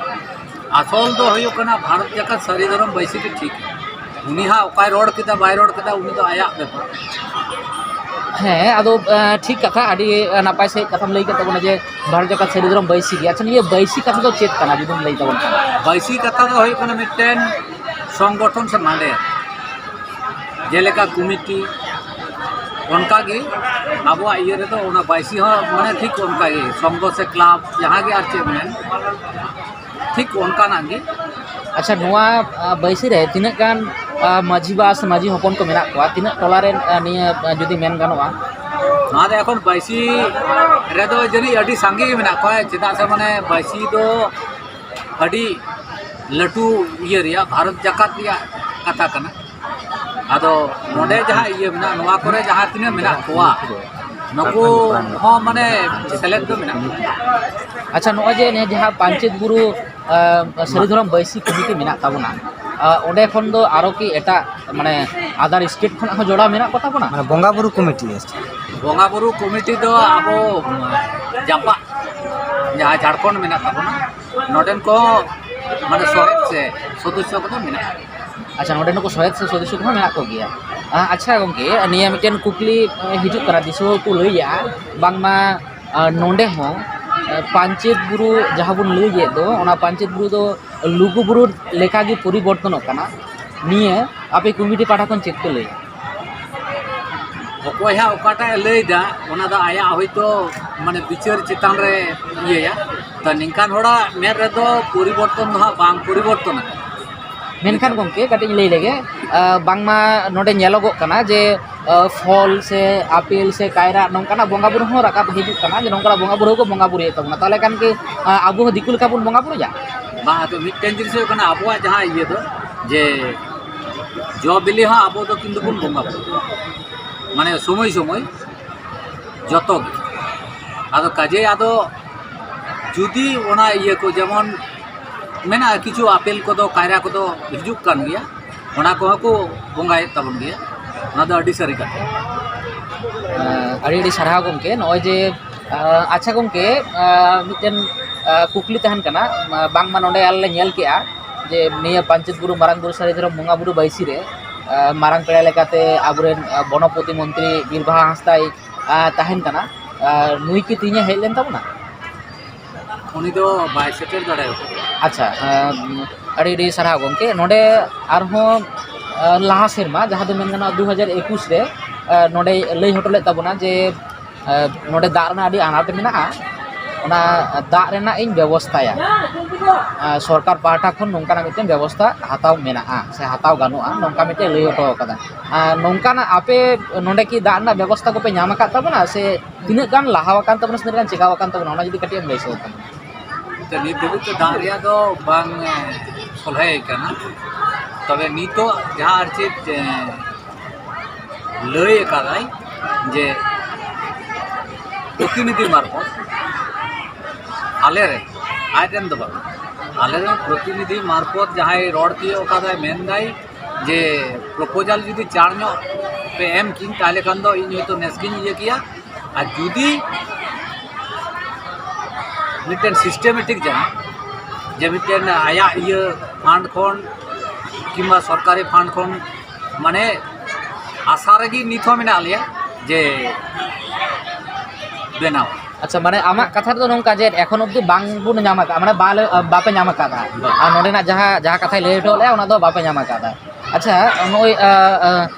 ᱟᱥᱚᱞ ᱫᱚ ᱦᱩᱭᱩᱜ ᱠᱟᱱᱟ, ᱵᱷᱟᱨᱚᱛ ᱡᱟᱠᱟᱛ ᱥᱟᱹᱨᱤ ᱫᱷᱚᱨᱚᱢ ᱵᱟᱹᱭᱥᱤ ᱜᱮ ᱴᱷᱤᱠ᱾ ᱩᱱᱤ ᱦᱟᱸᱜ ᱚᱠᱟᱭ ᱨᱚᱲ ᱠᱮᱫᱟ ᱵᱟᱭ ᱨᱚᱲ ᱠᱮᱫᱟ, ᱩᱱᱤ ᱫᱚ ᱟᱭᱟᱜ ᱵᱮᱯᱟᱨ᱾ ᱦᱮᱸ, ᱟᱫᱚ, ᱮᱸ, ᱴᱷᱤᱠ ᱠᱟᱛᱷᱟ, ᱟᱹᱰᱤ, ᱮᱸ, ᱱᱟᱯᱟᱭ ᱥᱟᱺᱦᱤᱡ ᱠᱟᱛᱷᱟᱢ ᱞᱟᱹᱭ ᱠᱮᱫ ᱛᱟᱵᱚᱱᱟ ᱡᱮ ᱵᱷᱟᱨᱚᱛ ᱡᱟᱠᱟᱛ ᱥᱟᱹᱨᱤ ᱫᱷᱚᱨᱚᱢ ᱵᱟᱹᱭᱥᱤ ᱜᱮ᱾ ᱟᱪᱪᱷᱟ, ᱱᱤᱭᱟᱹ ᱵᱟᱹᱭᱥᱤ ᱠᱟᱛᱷᱟ ᱫᱚ ᱪᱮᱫ ᱠᱟᱱᱟ ᱡᱩᱫᱤᱢ ᱞᱟᱹᱭ ᱛᱟᱵᱚᱱ ᱠᱷᱟᱱ? ᱵᱟᱹᱭᱥᱤ ᱠᱟᱛᱷᱟ ᱫᱚ ᱦᱩᱭᱩᱜ ᱠᱟᱱᱟ, ᱢᱤᱫᱴᱮᱱ ᱥᱚᱝᱜᱚᱴᱷᱚᱱ ᱥᱮ ᱢᱟᱸᱰᱮᱨ, ᱡᱮᱞᱮᱠᱟ ᱠᱚᱢᱤᱴᱤ, ᱚᱱᱠᱟ ᱜᱮ ᱟᱵᱚᱣᱟᱜ ᱤᱭᱟᱹ ᱨᱮᱫᱚ ᱚᱱᱟ ᱵᱟᱭᱥᱤ ᱦᱚᱸ ᱢᱟᱱᱮ ᱴᱷᱤᱠ ᱚᱱᱠᱟ ᱜᱮ, ᱥᱚᱝᱜᱷᱚ ᱥᱮ ᱠᱞᱟᱵᱽ ᱡᱟᱦᱟᱸ ᱜᱮ ᱟᱨ ᱪᱮᱫ ᱢᱮᱱ, ᱴᱷᱤᱠ ᱚᱱᱠᱟᱱᱟᱜ ᱜᱮ᱾ ᱟᱪᱪᱷᱟ, ᱱᱚᱣᱟ ᱵᱟᱭᱥᱤ ᱨᱮ ᱛᱤᱱᱟᱹᱜ ᱜᱟᱱ ᱢᱟᱹᱡᱷᱤ ᱵᱟ ᱥᱮ ᱢᱟᱹᱡᱷᱤ ᱦᱚᱯᱚᱱ ᱠᱚ ᱢᱮᱱᱟᱜ ᱠᱚᱣᱟ? ᱛᱤᱱᱟᱹᱜ ᱴᱚᱞᱟ ᱨᱮᱱ ᱱᱤᱭᱟᱹ ᱡᱩᱫᱤ ᱢᱮᱱ ᱜᱟᱱᱚᱜᱼᱟ? ᱱᱚᱣᱟ ᱫᱚ ᱮᱠᱷᱚᱱ ᱵᱟᱭᱥᱤ ᱨᱮᱫᱚ ᱡᱟᱹᱱᱤᱡ ᱟᱹᱰᱤ ᱥᱟᱸᱜᱮ ᱜᱮ ᱢᱮᱱᱟᱜ ᱠᱚᱣᱟ᱾ ᱪᱮᱫᱟᱜ ᱥᱮ ᱢᱟᱱᱮ ᱵᱟᱭᱥᱤ ᱫᱚ ᱟᱹᱰᱤ ᱞᱟᱹᱴᱩ ᱤᱭᱟᱹ ᱨᱮᱭᱟᱜ, ᱵᱷᱟᱨᱚᱛ ᱡᱟᱠᱟᱛ ᱨᱮᱭᱟᱜ ᱠᱟᱛᱷᱟ ᱠᱟᱱᱟ᱾ ᱟᱫᱚ ᱱᱚᱰᱮ ᱡᱟᱦᱟᱸ ᱤᱭᱟᱹ ᱢᱮᱱᱟᱜᱼᱟ, ᱱᱚᱣᱟ ᱠᱚᱨᱮ ᱡᱟᱦᱟᱸ ᱛᱤᱱᱟᱹᱜ ᱢᱮᱱᱟᱜ ᱠᱚᱣᱟ, ᱱᱩᱠᱩ ᱦᱚᱸ ᱢᱟᱱᱮ ᱥᱮᱞᱮᱫ ᱫᱚ ᱢᱮᱱᱟᱜ ᱠᱚᱣᱟ᱾ ᱟᱪᱪᱷᱟ, ᱱᱚᱜᱼᱚᱭ ᱡᱮ ᱱᱤᱭᱟᱹ ᱡᱟᱦᱟᱸ ᱯᱟᱧᱪᱮᱛ ᱵᱩᱨᱩ ᱥᱟᱹᱨᱤ ᱫᱷᱚᱨᱚᱢ ᱵᱟᱹᱭᱥᱤ ᱠᱚᱢᱤᱴᱤ ᱢᱮᱱᱟᱜ ᱛᱟᱵᱚᱱᱟ, ᱚᱸᱰᱮ ᱠᱷᱚᱱ ᱫᱚ ᱟᱨᱚ ᱠᱤ ᱮᱴᱟᱜ ᱢᱟᱱᱮ ᱟᱫᱟᱨ ᱥᱴᱮᱴ ᱠᱷᱚᱱᱟᱜ ᱦᱚᱸ ᱡᱚᱲᱟᱣ ᱢᱮᱱᱟᱜ ᱠᱚ ᱛᱟᱵᱚᱱᱟ? ᱢᱟᱱᱮ ᱵᱚᱸᱜᱟ ᱵᱩᱨᱩ ᱠᱚᱢᱤᱴᱤ ᱟᱨ ᱪᱮᱫ? ᱵᱚᱸᱜᱟ ᱵᱩᱨᱩ ᱠᱚᱢᱤᱴᱤ ᱫᱚ ᱟᱵᱚ ᱡᱟᱯᱟᱜ ᱡᱟᱦᱟᱸ ᱡᱷᱟᱲᱠᱷᱚᱸᱰ ᱢᱮᱱᱟᱜ ᱛᱟᱵᱚᱱᱟ, ᱱᱚᱰᱮᱱ ᱠᱚ ᱢᱟᱱᱮ ᱥᱚᱦᱮᱫ ᱥᱮ ᱥᱚᱫᱚᱥᱥᱚ ᱠᱚᱫᱚ ᱢᱮᱱᱟᱜ ᱠᱚᱣᱟ᱾ ᱟᱪᱪᱷᱟ, ᱱᱚᱰᱮᱱ ᱠᱚ ᱥᱚᱦᱮᱫ ᱥᱮ ᱥᱚᱫᱚᱥᱥᱚ ᱠᱚᱦᱚᱸ ᱢᱮᱱᱟᱜ ᱠᱚᱜᱮᱭᱟ᱾ ᱟᱪᱪᱷᱟ ᱜᱚᱢᱠᱮ, ᱱᱤᱭᱟᱹ ᱢᱤᱫᱴᱮᱱ ᱠᱩᱠᱞᱤ ᱦᱤᱡᱩᱜ ᱠᱟᱱᱟ, ᱫᱤᱥᱩᱣᱟᱹ ᱠᱚ ᱞᱟᱹᱭᱮᱫᱼᱟ ᱵᱟᱝᱢᱟ ᱱᱚᱰᱮ ᱦᱚᱸ ᱯᱟᱧᱪᱮᱛ ᱵᱩᱨᱩ ᱡᱟᱦᱟᱸ ᱵᱚᱱ ᱞᱟᱹᱭᱮᱫ ᱫᱚ, ᱚᱱᱟ ᱯᱟᱧᱪᱮᱛ ᱵᱩᱨᱩ ᱫᱚ ᱞᱩᱜᱩ ᱵᱩᱨᱩ ᱞᱮᱠᱟᱜᱮ ᱯᱚᱨᱤᱵᱚᱨᱛᱚᱱᱚᱜ ᱠᱟᱱᱟ᱾ ᱱᱤᱭᱟᱹ ᱟᱯᱮ ᱠᱚᱢᱤᱴᱤ ᱯᱟᱦᱴᱟ ᱠᱷᱚᱱ ᱪᱮᱫ ᱯᱮ ᱞᱟᱹᱭᱟ? ᱚᱠᱚᱭ ᱦᱟᱸᱜ ᱚᱠᱟᱴᱟᱜ ᱮ ᱞᱟᱹᱭᱫᱟ, ᱚᱱᱟ ᱫᱚ ᱟᱭᱟᱜ ᱦᱚᱭᱛᱳ ᱢᱟᱱᱮ ᱵᱤᱪᱟᱹᱨ ᱪᱮᱛᱟᱱ ᱨᱮ ᱤᱭᱟᱹᱭᱟ᱾ ᱛᱚ, ᱱᱤᱝᱠᱟᱱ ᱦᱚᱲᱟᱜ ᱢᱮᱫ ᱨᱮᱫᱚ ᱯᱚᱨᱤᱵᱚᱨᱛᱚᱱ ᱫᱚ ᱦᱟᱸᱜ ᱵᱟᱝ ᱯᱚᱨᱤᱵᱚᱨᱛᱚᱱ ᱟᱠᱟᱱᱟ᱾ ᱢᱮᱱᱠᱷᱟᱱ ᱜᱚᱢᱠᱮ, ᱠᱟᱹᱴᱤᱡ ᱤᱧ ᱞᱟᱹᱭ ᱞᱮᱜᱮ, ᱵᱟᱝᱢᱟ ᱱᱚᱰᱮ ᱧᱮᱞᱚᱜᱚᱜ ᱠᱟᱱᱟ ᱡᱮ ᱯᱷᱚᱞ ᱥᱮ ᱟᱯᱮᱞ ᱥᱮ ᱠᱟᱭᱨᱟ ᱱᱚᱝᱠᱟᱱᱟᱜ ᱵᱚᱸᱜᱟ ᱵᱩᱨᱩ ᱦᱚᱸ ᱨᱟᱠᱟᱵ ᱦᱤᱡᱩᱜ ᱠᱟᱱᱟ, ᱡᱮ ᱱᱚᱝᱠᱟᱱᱟᱜ ᱵᱚᱸᱜᱟ ᱵᱩᱨᱩ ᱦᱚᱸᱠᱚ ᱵᱚᱸᱜᱟ ᱵᱩᱨᱩᱭᱮᱫ ᱛᱟᱵᱚᱱᱟ᱾ ᱛᱟᱦᱚᱞᱮ ᱠᱷᱟᱱ ᱠᱤ ᱟᱵᱚ ᱦᱚᱸ ᱫᱤᱠᱩ ᱞᱮᱠᱟ ᱵᱚᱱ ᱵᱚᱸᱜᱟ ᱵᱩᱨᱩᱭᱟ? ᱵᱟᱝ, ᱟᱫᱚ ᱢᱤᱫᱴᱮᱱ ᱡᱤᱱᱤᱥ ᱦᱩᱭᱩᱜ ᱠᱟᱱᱟ, ᱟᱵᱚᱣᱟᱜ ᱡᱟᱦᱟᱸ ᱤᱭᱟᱹ ᱫᱚ, ᱡᱮ ᱡᱚ ᱵᱤᱞᱤ ᱦᱚᱸ ᱟᱵᱚ ᱫᱚ ᱠᱤᱱᱛᱩ ᱵᱚᱱ ᱵᱚᱸᱜᱟ ᱵᱩᱨᱩᱭᱟ, ᱢᱟᱱᱮ ᱥᱚᱢᱚᱭ ᱥᱚᱢᱚᱭ ᱡᱚᱛᱚ ᱜᱮ᱾ ᱟᱫᱚ ᱠᱟᱡᱮ ᱟᱫᱚ ᱡᱩᱫᱤ ᱚᱱᱟ ᱤᱭᱟᱹ ᱠᱚ ᱡᱮᱢᱚᱱ ᱢᱮᱱᱟᱜᱼᱟ, ᱠᱤᱪᱷᱩ ᱟᱯᱮᱞ ᱠᱚᱫᱚ, ᱠᱟᱭᱨᱟ ᱠᱚᱫᱚ ᱦᱤᱡᱩᱜ ᱠᱟᱱ ᱜᱮᱭᱟ, ᱚᱱᱟ ᱠᱚᱦᱚᱸ ᱠᱚ ᱵᱚᱸᱜᱟᱭᱮᱫ ᱛᱟᱵᱚᱱ ᱜᱮᱭᱟ᱾ ᱚᱱᱟ ᱫᱚ ᱟᱹᱰᱤ ᱥᱟᱹᱨᱤ ᱠᱟᱛᱷᱟ᱾ ᱟᱹᱰᱤ ᱟᱹᱰᱤ ᱥᱟᱨᱦᱟᱣ ᱜᱚᱢᱠᱮ᱾ ᱱᱚᱜᱼᱚᱭ ᱡᱮ, ᱟᱪᱪᱷᱟ ᱜᱚᱢᱠᱮ, ᱢᱤᱫᱴᱮᱱ ᱠᱩᱠᱞᱤ ᱛᱟᱦᱮᱱ ᱠᱟᱱᱟ, ᱵᱟᱝᱢᱟ ᱱᱚᱰᱮ ᱟᱞᱮ ᱞᱮ ᱧᱮᱞ ᱠᱮᱜᱼᱟ ᱡᱮ ᱱᱤᱭᱟᱹ ᱯᱟᱧᱪᱮᱛ ᱵᱩᱨᱩ ᱢᱟᱨᱟᱝ ᱵᱩᱨᱩ ᱥᱟᱹᱨᱤ ᱫᱷᱚᱨᱚᱢ ᱵᱚᱸᱜᱟ ᱵᱩᱨᱩ ᱵᱟᱹᱭᱥᱤ ᱨᱮ ᱢᱟᱨᱟᱝ ᱯᱮᱲᱟ ᱞᱮᱠᱟᱛᱮ ᱟᱵᱚᱨᱮᱱ ᱵᱚᱱᱚᱯᱚᱛᱤ ᱢᱚᱱᱛᱨᱤ ᱵᱤᱨ ᱵᱟᱦᱟ ᱦᱟᱸᱥᱫᱟᱭ ᱛᱟᱦᱮᱱ ᱠᱟᱱᱟ᱾ ᱱᱩᱭ ᱠᱤ ᱛᱮᱦᱮᱧᱮ ᱦᱮᱡ ᱞᱮᱱ ᱛᱟᱵᱚᱱᱟ? ᱩᱱᱤ ᱫᱚ ᱵᱟᱭ ᱥᱮᱴᱮᱨ ᱫᱟᱲᱮ ᱟᱠᱟᱫᱟ᱾ ᱟᱪᱪᱷᱟ, ᱟᱹᱰᱤ ᱟᱹᱰᱤ ᱥᱟᱨᱦᱟᱣ ᱜᱚᱢᱠᱮ᱾ ᱱᱚᱰᱮ ᱟᱨᱦᱚᱸ ᱞᱟᱦᱟ ᱥᱮᱨᱢᱟ, ᱡᱟᱦᱟᱸ ᱫᱚ ᱢᱮᱱ ᱜᱟᱱᱚᱜᱼᱟ ᱫᱩ ᱦᱟᱡᱟᱨ ᱮᱠᱩᱥ ᱨᱮ, ᱱᱚᱰᱮ ᱞᱟᱹᱭ ᱦᱚᱴᱚ ᱞᱮᱫ ᱛᱟᱵᱚᱱᱟ ᱡᱮ ᱱᱚᱰᱮ ᱫᱟᱜ ᱨᱮᱱᱟᱜ ᱟᱹᱰᱤ ᱟᱱᱟᱴ ᱢᱮᱱᱟᱜᱼᱟ, ᱚᱱᱟ ᱫᱟᱜ ᱨᱮᱱᱟᱜ ᱤᱧ ᱵᱮᱵᱚᱥᱛᱷᱟᱭᱟ᱾ ᱥᱚᱨᱠᱟᱨ ᱯᱟᱦᱴᱟ ᱠᱷᱚᱱ ᱱᱚᱝᱠᱟᱱᱟᱜ ᱢᱤᱫᱴᱮᱱ ᱵᱮᱵᱚᱥᱛᱷᱟ ᱦᱟᱛᱟᱣ ᱢᱮᱱᱟᱜᱼᱟ ᱥᱮ ᱦᱟᱛᱟᱣ ᱜᱟᱱᱚᱜᱼᱟ, ᱱᱚᱝᱠᱟ ᱢᱤᱫᱴᱮᱱ ᱞᱟᱹᱭ ᱦᱚᱴᱚ ᱟᱠᱟᱫᱟ᱾ ᱟᱨ ᱱᱚᱝᱠᱟᱱᱟᱜ ᱟᱯᱮ ᱱᱚᱰᱮ ᱠᱤ ᱫᱟᱜ ᱨᱮᱱᱟᱜ ᱵᱮᱵᱚᱥᱛᱷᱟ ᱠᱚᱯᱮ ᱧᱟᱢ ᱟᱠᱟᱫ ᱛᱟᱵᱚᱱᱟ, ᱥᱮ ᱛᱤᱱᱟᱹᱜ ᱜᱟᱱ ᱞᱟᱦᱟ ᱟᱠᱟᱱ ᱛᱟᱵᱚᱱᱟ ᱥᱮ ᱛᱤᱱᱟᱹᱜ ᱜᱟᱱ ᱪᱮᱠᱟᱣ ᱟᱠᱟᱱ ᱛᱟᱵᱚᱱᱟ, ᱚᱱᱟ ᱡᱩᱫᱤ ᱠᱟᱹᱴᱤᱡ ᱮᱢ ᱞᱟᱹᱭ ᱥᱚᱫᱚᱨ ᱛᱟᱵᱚᱱᱟ᱾ ᱛᱚ, ᱱᱤᱛ ᱫᱷᱟᱹᱵᱤᱡ ᱛᱮ ᱫᱟᱜ ᱨᱮᱭᱟᱜ ᱫᱚ ᱵᱟᱝ ᱥᱚᱞᱦᱮ ᱟᱠᱟᱱᱟ᱾ ᱛᱚᱵᱮ ᱱᱤᱛᱚᱜ ᱡᱟᱦᱟᱸ ᱟᱨ ᱪᱮᱫ ᱞᱟᱹᱭ ᱟᱠᱟᱫᱟᱭ ᱡᱮ ᱯᱨᱚᱛᱤᱱᱤᱫᱷᱤ ᱢᱟᱨᱯᱷᱚᱛ ᱟᱞᱮ ᱨᱮᱱ, ᱟᱡ ᱨᱮᱱ ᱫᱚ ᱵᱟᱝ, ᱟᱞᱮ ᱨᱮᱱ ᱯᱨᱚᱛᱤᱱᱤᱫᱷᱤ ᱢᱟᱨᱯᱷᱚᱛ ᱡᱟᱦᱟᱸᱭ ᱨᱚᱲ ᱛᱤᱭᱳᱜ ᱟᱠᱟᱫᱟᱭ, ᱢᱮᱱᱫᱟᱭ ᱡᱮ ᱯᱨᱚᱯᱳᱡᱟᱞ ᱡᱩᱫᱤ ᱪᱟᱬ ᱧᱚᱜ ᱯᱮ ᱮᱢ ᱠᱤᱧ, ᱛᱟᱦᱚᱞᱮ ᱠᱷᱟᱱ ᱫᱚ ᱤᱧ ᱦᱚᱭᱛᱳ ᱱᱮᱥ ᱜᱤᱧ ᱤᱭᱟᱹ ᱠᱮᱭᱟ᱾ ᱟᱨ ᱡᱩᱫᱤ ᱢᱤᱫᱴᱮᱱ ᱥᱤᱥᱴᱮᱢᱮᱴᱤᱠ ᱡᱟᱦᱟᱸ, ᱡᱮ ᱢᱤᱫᱴᱮᱱ ᱟᱭᱟᱜ ᱤᱭᱟᱹ ᱯᱷᱟᱱᱰ ᱠᱷᱚᱱ ᱠᱤᱝᱵᱟ ᱥᱚᱨᱠᱟᱨᱤ ᱯᱷᱟᱱᱰ ᱠᱷᱚᱱ, ᱢᱟᱱᱮ, ᱟᱥᱟ ᱨᱮᱜᱮ ᱱᱤᱛ ᱦᱚᱸ ᱢᱮᱱᱟᱜ ᱞᱮᱭᱟ ᱡᱮ ᱵᱮᱱᱟᱣ᱾ ᱟᱪᱪᱷᱟ, ᱢᱟᱱᱮ, ᱟᱢᱟᱜ ᱠᱟᱛᱷᱟ ᱨᱮᱫᱚ ᱱᱚᱝᱠᱟ ᱡᱮ ᱮᱠᱷᱚᱱ ᱚᱵᱫᱤ ᱵᱟᱝ ᱵᱚᱱ ᱧᱟᱢ ᱟᱠᱟᱫᱼᱟ, ᱢᱟᱱᱮ, ᱵᱟᱞᱮ, ᱵᱟᱯᱮ ᱧᱟᱢ ᱟᱠᱟᱫᱼᱟ᱾ ᱵᱟᱝ᱾ ᱟᱨ ᱱᱚᱰᱮᱱᱟᱜ ᱡᱟᱦᱟᱸ, ᱡᱟᱦᱟᱸ ᱠᱟᱛᱷᱟᱭ ᱞᱟᱹᱭ ᱦᱚᱴᱚ ᱞᱮᱫᱼᱟ, ᱚᱱᱟ ᱫᱚ ᱵᱟᱯᱮ ᱧᱟᱢ ᱟᱠᱟᱫᱟ᱾ ᱟᱪᱪᱷᱟ, ᱱᱚᱜᱼᱚᱭ, ᱟ, ᱟ,